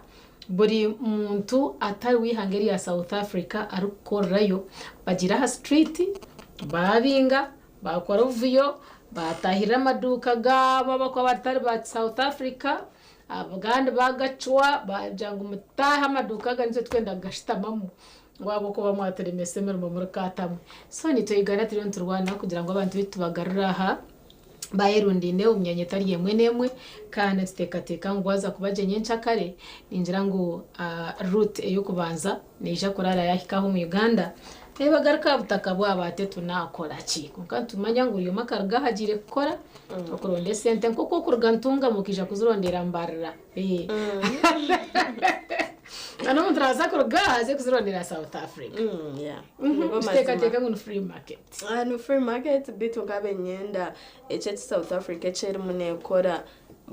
buri muntu atari w'eihanga erya South Africa arikukorerayo bagiire aha street babinga bakora obuvuyo batahirira amaduuka gaabo abakuba batari ba South Africa abagandi bagacwa bagira ngu mutaahe amaduuka aga nitwe twenda kugashutamamu ngu ahabw'okuba mwaturemesa emirimo murikatamu. So nitwe Uganda turiyo niturwana kugira ngu abantu baitu tubagarure aha bayerundaine omu myanya etari emwe n'emwe kandi nituteekateeka ngu waaza kuba gye nyenkyakare ningira ngu route ey'okubanza neija kuraara yaahika aha omu Uganda ebagaruka aha butaka bwabo ate tunakora ki? Kwonka nitumanya ngu buri omwe akaruga aha agiire kukora okuronda esente nk'oku okuruga Ntungamo okaija kuzirondera Mbarara. Na n'omuntu naabaasa kuruga aha aze kuzirondera South Africa.
Nigo
Kiteekateeka
mazima.
ngu ni free market.
Ah, ni free market beitu nk'abenyenda ekyo eki South Africa eki erimu neekora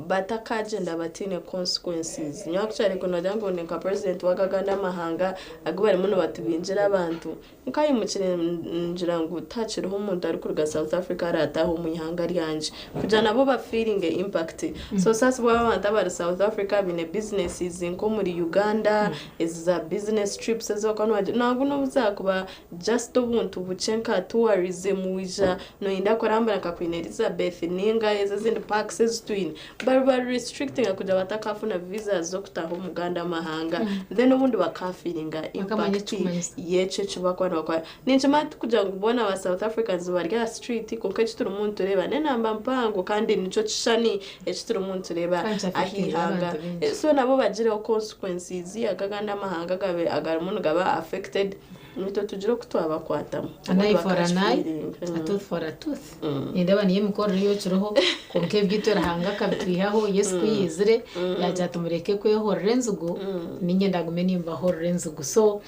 batakagyenda bataine consequences. Nyowe actually ku noogira ngu ndi nka president w'aga agandi amahanga agu barimu nibatubingira abantu, nkayimukire ngira ngu tihakiriho omuntu arikuruga South Africa araataaha omu ihanga ryangye kugira nabo bafeelinge impact. So saasibwa abantu abari South Africa baine businesses nk'omuri Uganda, ezi za business trips ezi barikuba nibagira, nangwa n'obu zaakuba just obuntu bukye nka tourism wija noyenda kurambura nka Queen Elizabeth ninga ezi ezindi parks ezi twine, bari bari restrictinga kugira batakafuna visas z'okutaaha omu gandi amahanga then obundi bakafeelinga
Bakamanya
impact
ekikumanyisa.
y'ekyo eki bakuba nibakora. Ninkimanya tikugira ngu boona aba South Africans bari aha street kwonka eki turimu nitureeba n'enamba mpango kandi nikyo kishushani eki turimu nitureeba
Kandi
aha
kyaffectinga
ihanga.
abantu baingi.
So nabo bagireho consequences aga agandi amahanga agabe agarimu nigaba affected nitwe tugire oku twabakwatamu.
An
Obundi
eye for an eye,
bakakifeelinga.
a tooth for a tooth. Nindeeba niyo emikorere eyokiriho kwonka ebyaitu Ruhanga akabitwihaho Yesu ku yaizire yaagira ati mureke kwehorera enzigu niinye ndagume nimbahorera enzigu. So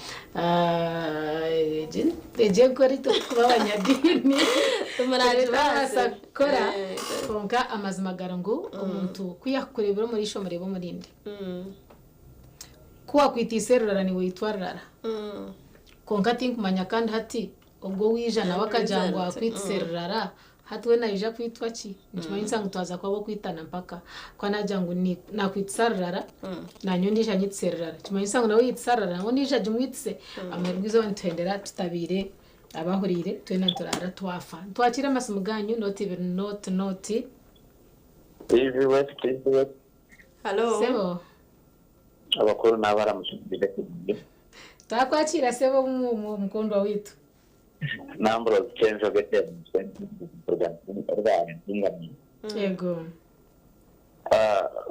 egi enkora itwe tukuba abanyadiini
Tumuragibaase.
turabaasa kukora kwonka amazima gari ngu omuntu ku yakukureebera omu riisho omureebe omurindi. Ku wakwitiisa erurara niiwe oitwa rurara. Kwonka tinkumanya kandi hati ogwo owaija nawe akagira ngu
Result.
akwitisa erurara hati we naija kwitwa ki? Nikimanyisa ngu twaza kuba ab'okwitana mpaka. Ku naagira ngu nakwitisa rurara naanye ondiijo anyitise rurara kimanyisa ngu nawe yaitisa rurara nawe ondiijo agimwitise. Amuheru gw'eizooba nituhendera tutabiire abahuriire twena nituraara twafa. Nitwakiira amasimu ganyu nooti ibiri nooti nooti.
TV West, TV West.
Hello.
Sebo.
Abakuru n'abaramushubire.
Twakwakiira sebo mukundwa waitu.
Nambro Kenzo Gete.
Yego.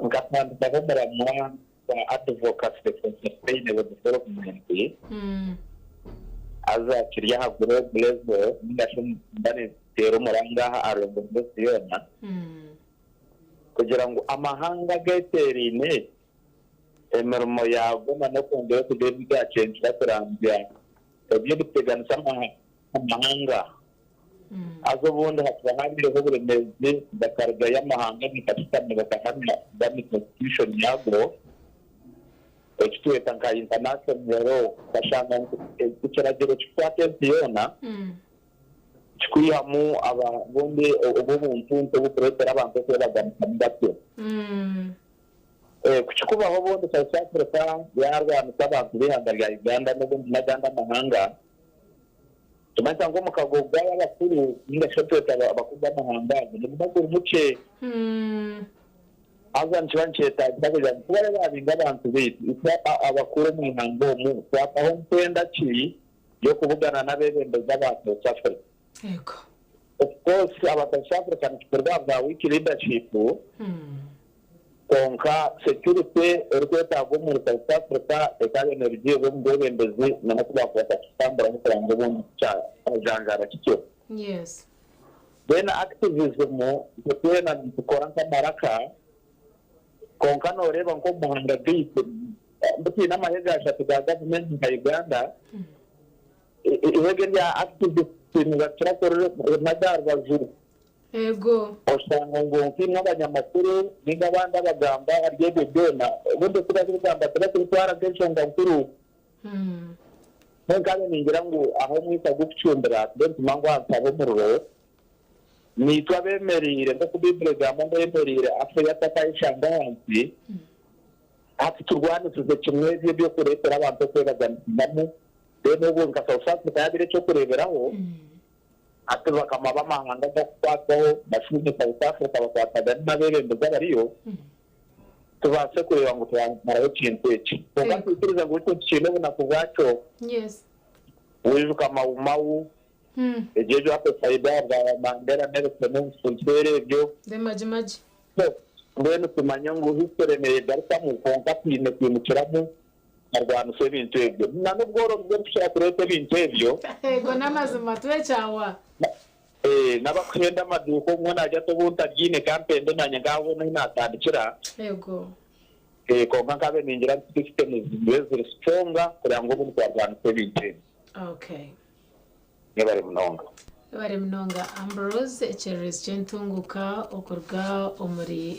Nkatandikaho omuramwa gwa advocacy for sustainable development haza kiri aha global level ninga shi mba nituteera omuranga aha arongo rw'ensi yoona kugira ngu amahanga ageteeraine emirimo yaago n'okwongyera okugira ebi gaacencura kurambya ebyo ebikuteganisa amahanga. Haza obundi hakaba habaireho oburemeezi bakarugayo amahanga gakashutama bakahamya gami constitution yaago eki tweta nka international law okashanga ngu ekiragiro kikukwata ensi yoona kikwihamu obundi obu obuntuntu obukureetera abantu okwebaganisamu batyo. Ku kikubaho obundi South Africa yaarwanisa abantu b'eihanga rya Uganda n'obundi n'agandi amahanga, nikimanyisa ngu omukago gwabo abakuru ninga shi otweta abakuru b'amahanga ago niguba guri mukye. Haza nikiba nikyetaagisa kugira ngu ku bariba baabinga abantu baitu, itwe abakuru omu ihanga omu twataho mpenda ki y'okubugana n'abeebembezi aba South Africa? Of course aba South Africa nikikorwa ahabwa weak leadership kwonka security erikwetaagwa omuri South Africa ekaba nerugiirira omu bwebembezi na n'oku baakubaasa kukitamburamu kureba ngu obundi kyajanjaara kityo.
Yes.
Then activism itwe twena nitukora nk'amaraka kwonka nooreeba nk'omu mahanga gaitu twine amahega ashatu ga gavumenti nka Uganda, Eihega erya activist nibakira kurinaga aha rubaju.
Ego.
Oshanga ngu nkaimwe abanyamakuru ninga abandi abagamba ahari ebyo byona, obundi eki barikugamba tibakibitwara nk'enshonga nkuru. Kwonka nkaaba ningira ngu ahu omwika gurikucumbira tube nitumanya ngu ahansi hariho omuriro, naitwe abeemereire nk'oku Baiburi egamba ngu oyemereire afeyo atakayeshanga ahansi, Hati turwanisize kimwe ebyo eby'okureetera abantu okwebaganisamu. Then obwo nka South Africa yabaire eky'okureeberaho, hati bakama b'amahanga agakukwatwaho bashuume South Africa bakwatagane n'abeebembezi abariyo tubaase kureeba ngu twamaraho ekintu eki. Kwonka twikirize ngu buri kintu kiine obunaku bwakyo. Wijuka Mau Mau, egyo egyo apartheid ahabwa Mandela, Nelson, Obufunsera ebyo.
The Maji Maji.
So mbwenu tumanye ngu history neyegarukamu kwonka twine kwimukiramu tukarwanisa ebintu ebyo. Na n'obworo nibwo burikukira kureeta ebintu ebyo.
Ago n'amazima twekyawa.
Eh, n'abakuhenda amaduuka obumwe naagira ati obu ntaryiine kampende naanye nkaabona ahu naatandikira.
Ego.
Eh, kwonka nkaabe ningira nti systems zibe ziri stronger kureba ngu obundi twarwanisa ebintu ebyo.
Okay.
Mwebare munonga.
Webare munonga Ambrose, ekyererezi ky'entunguka okuruga omuri.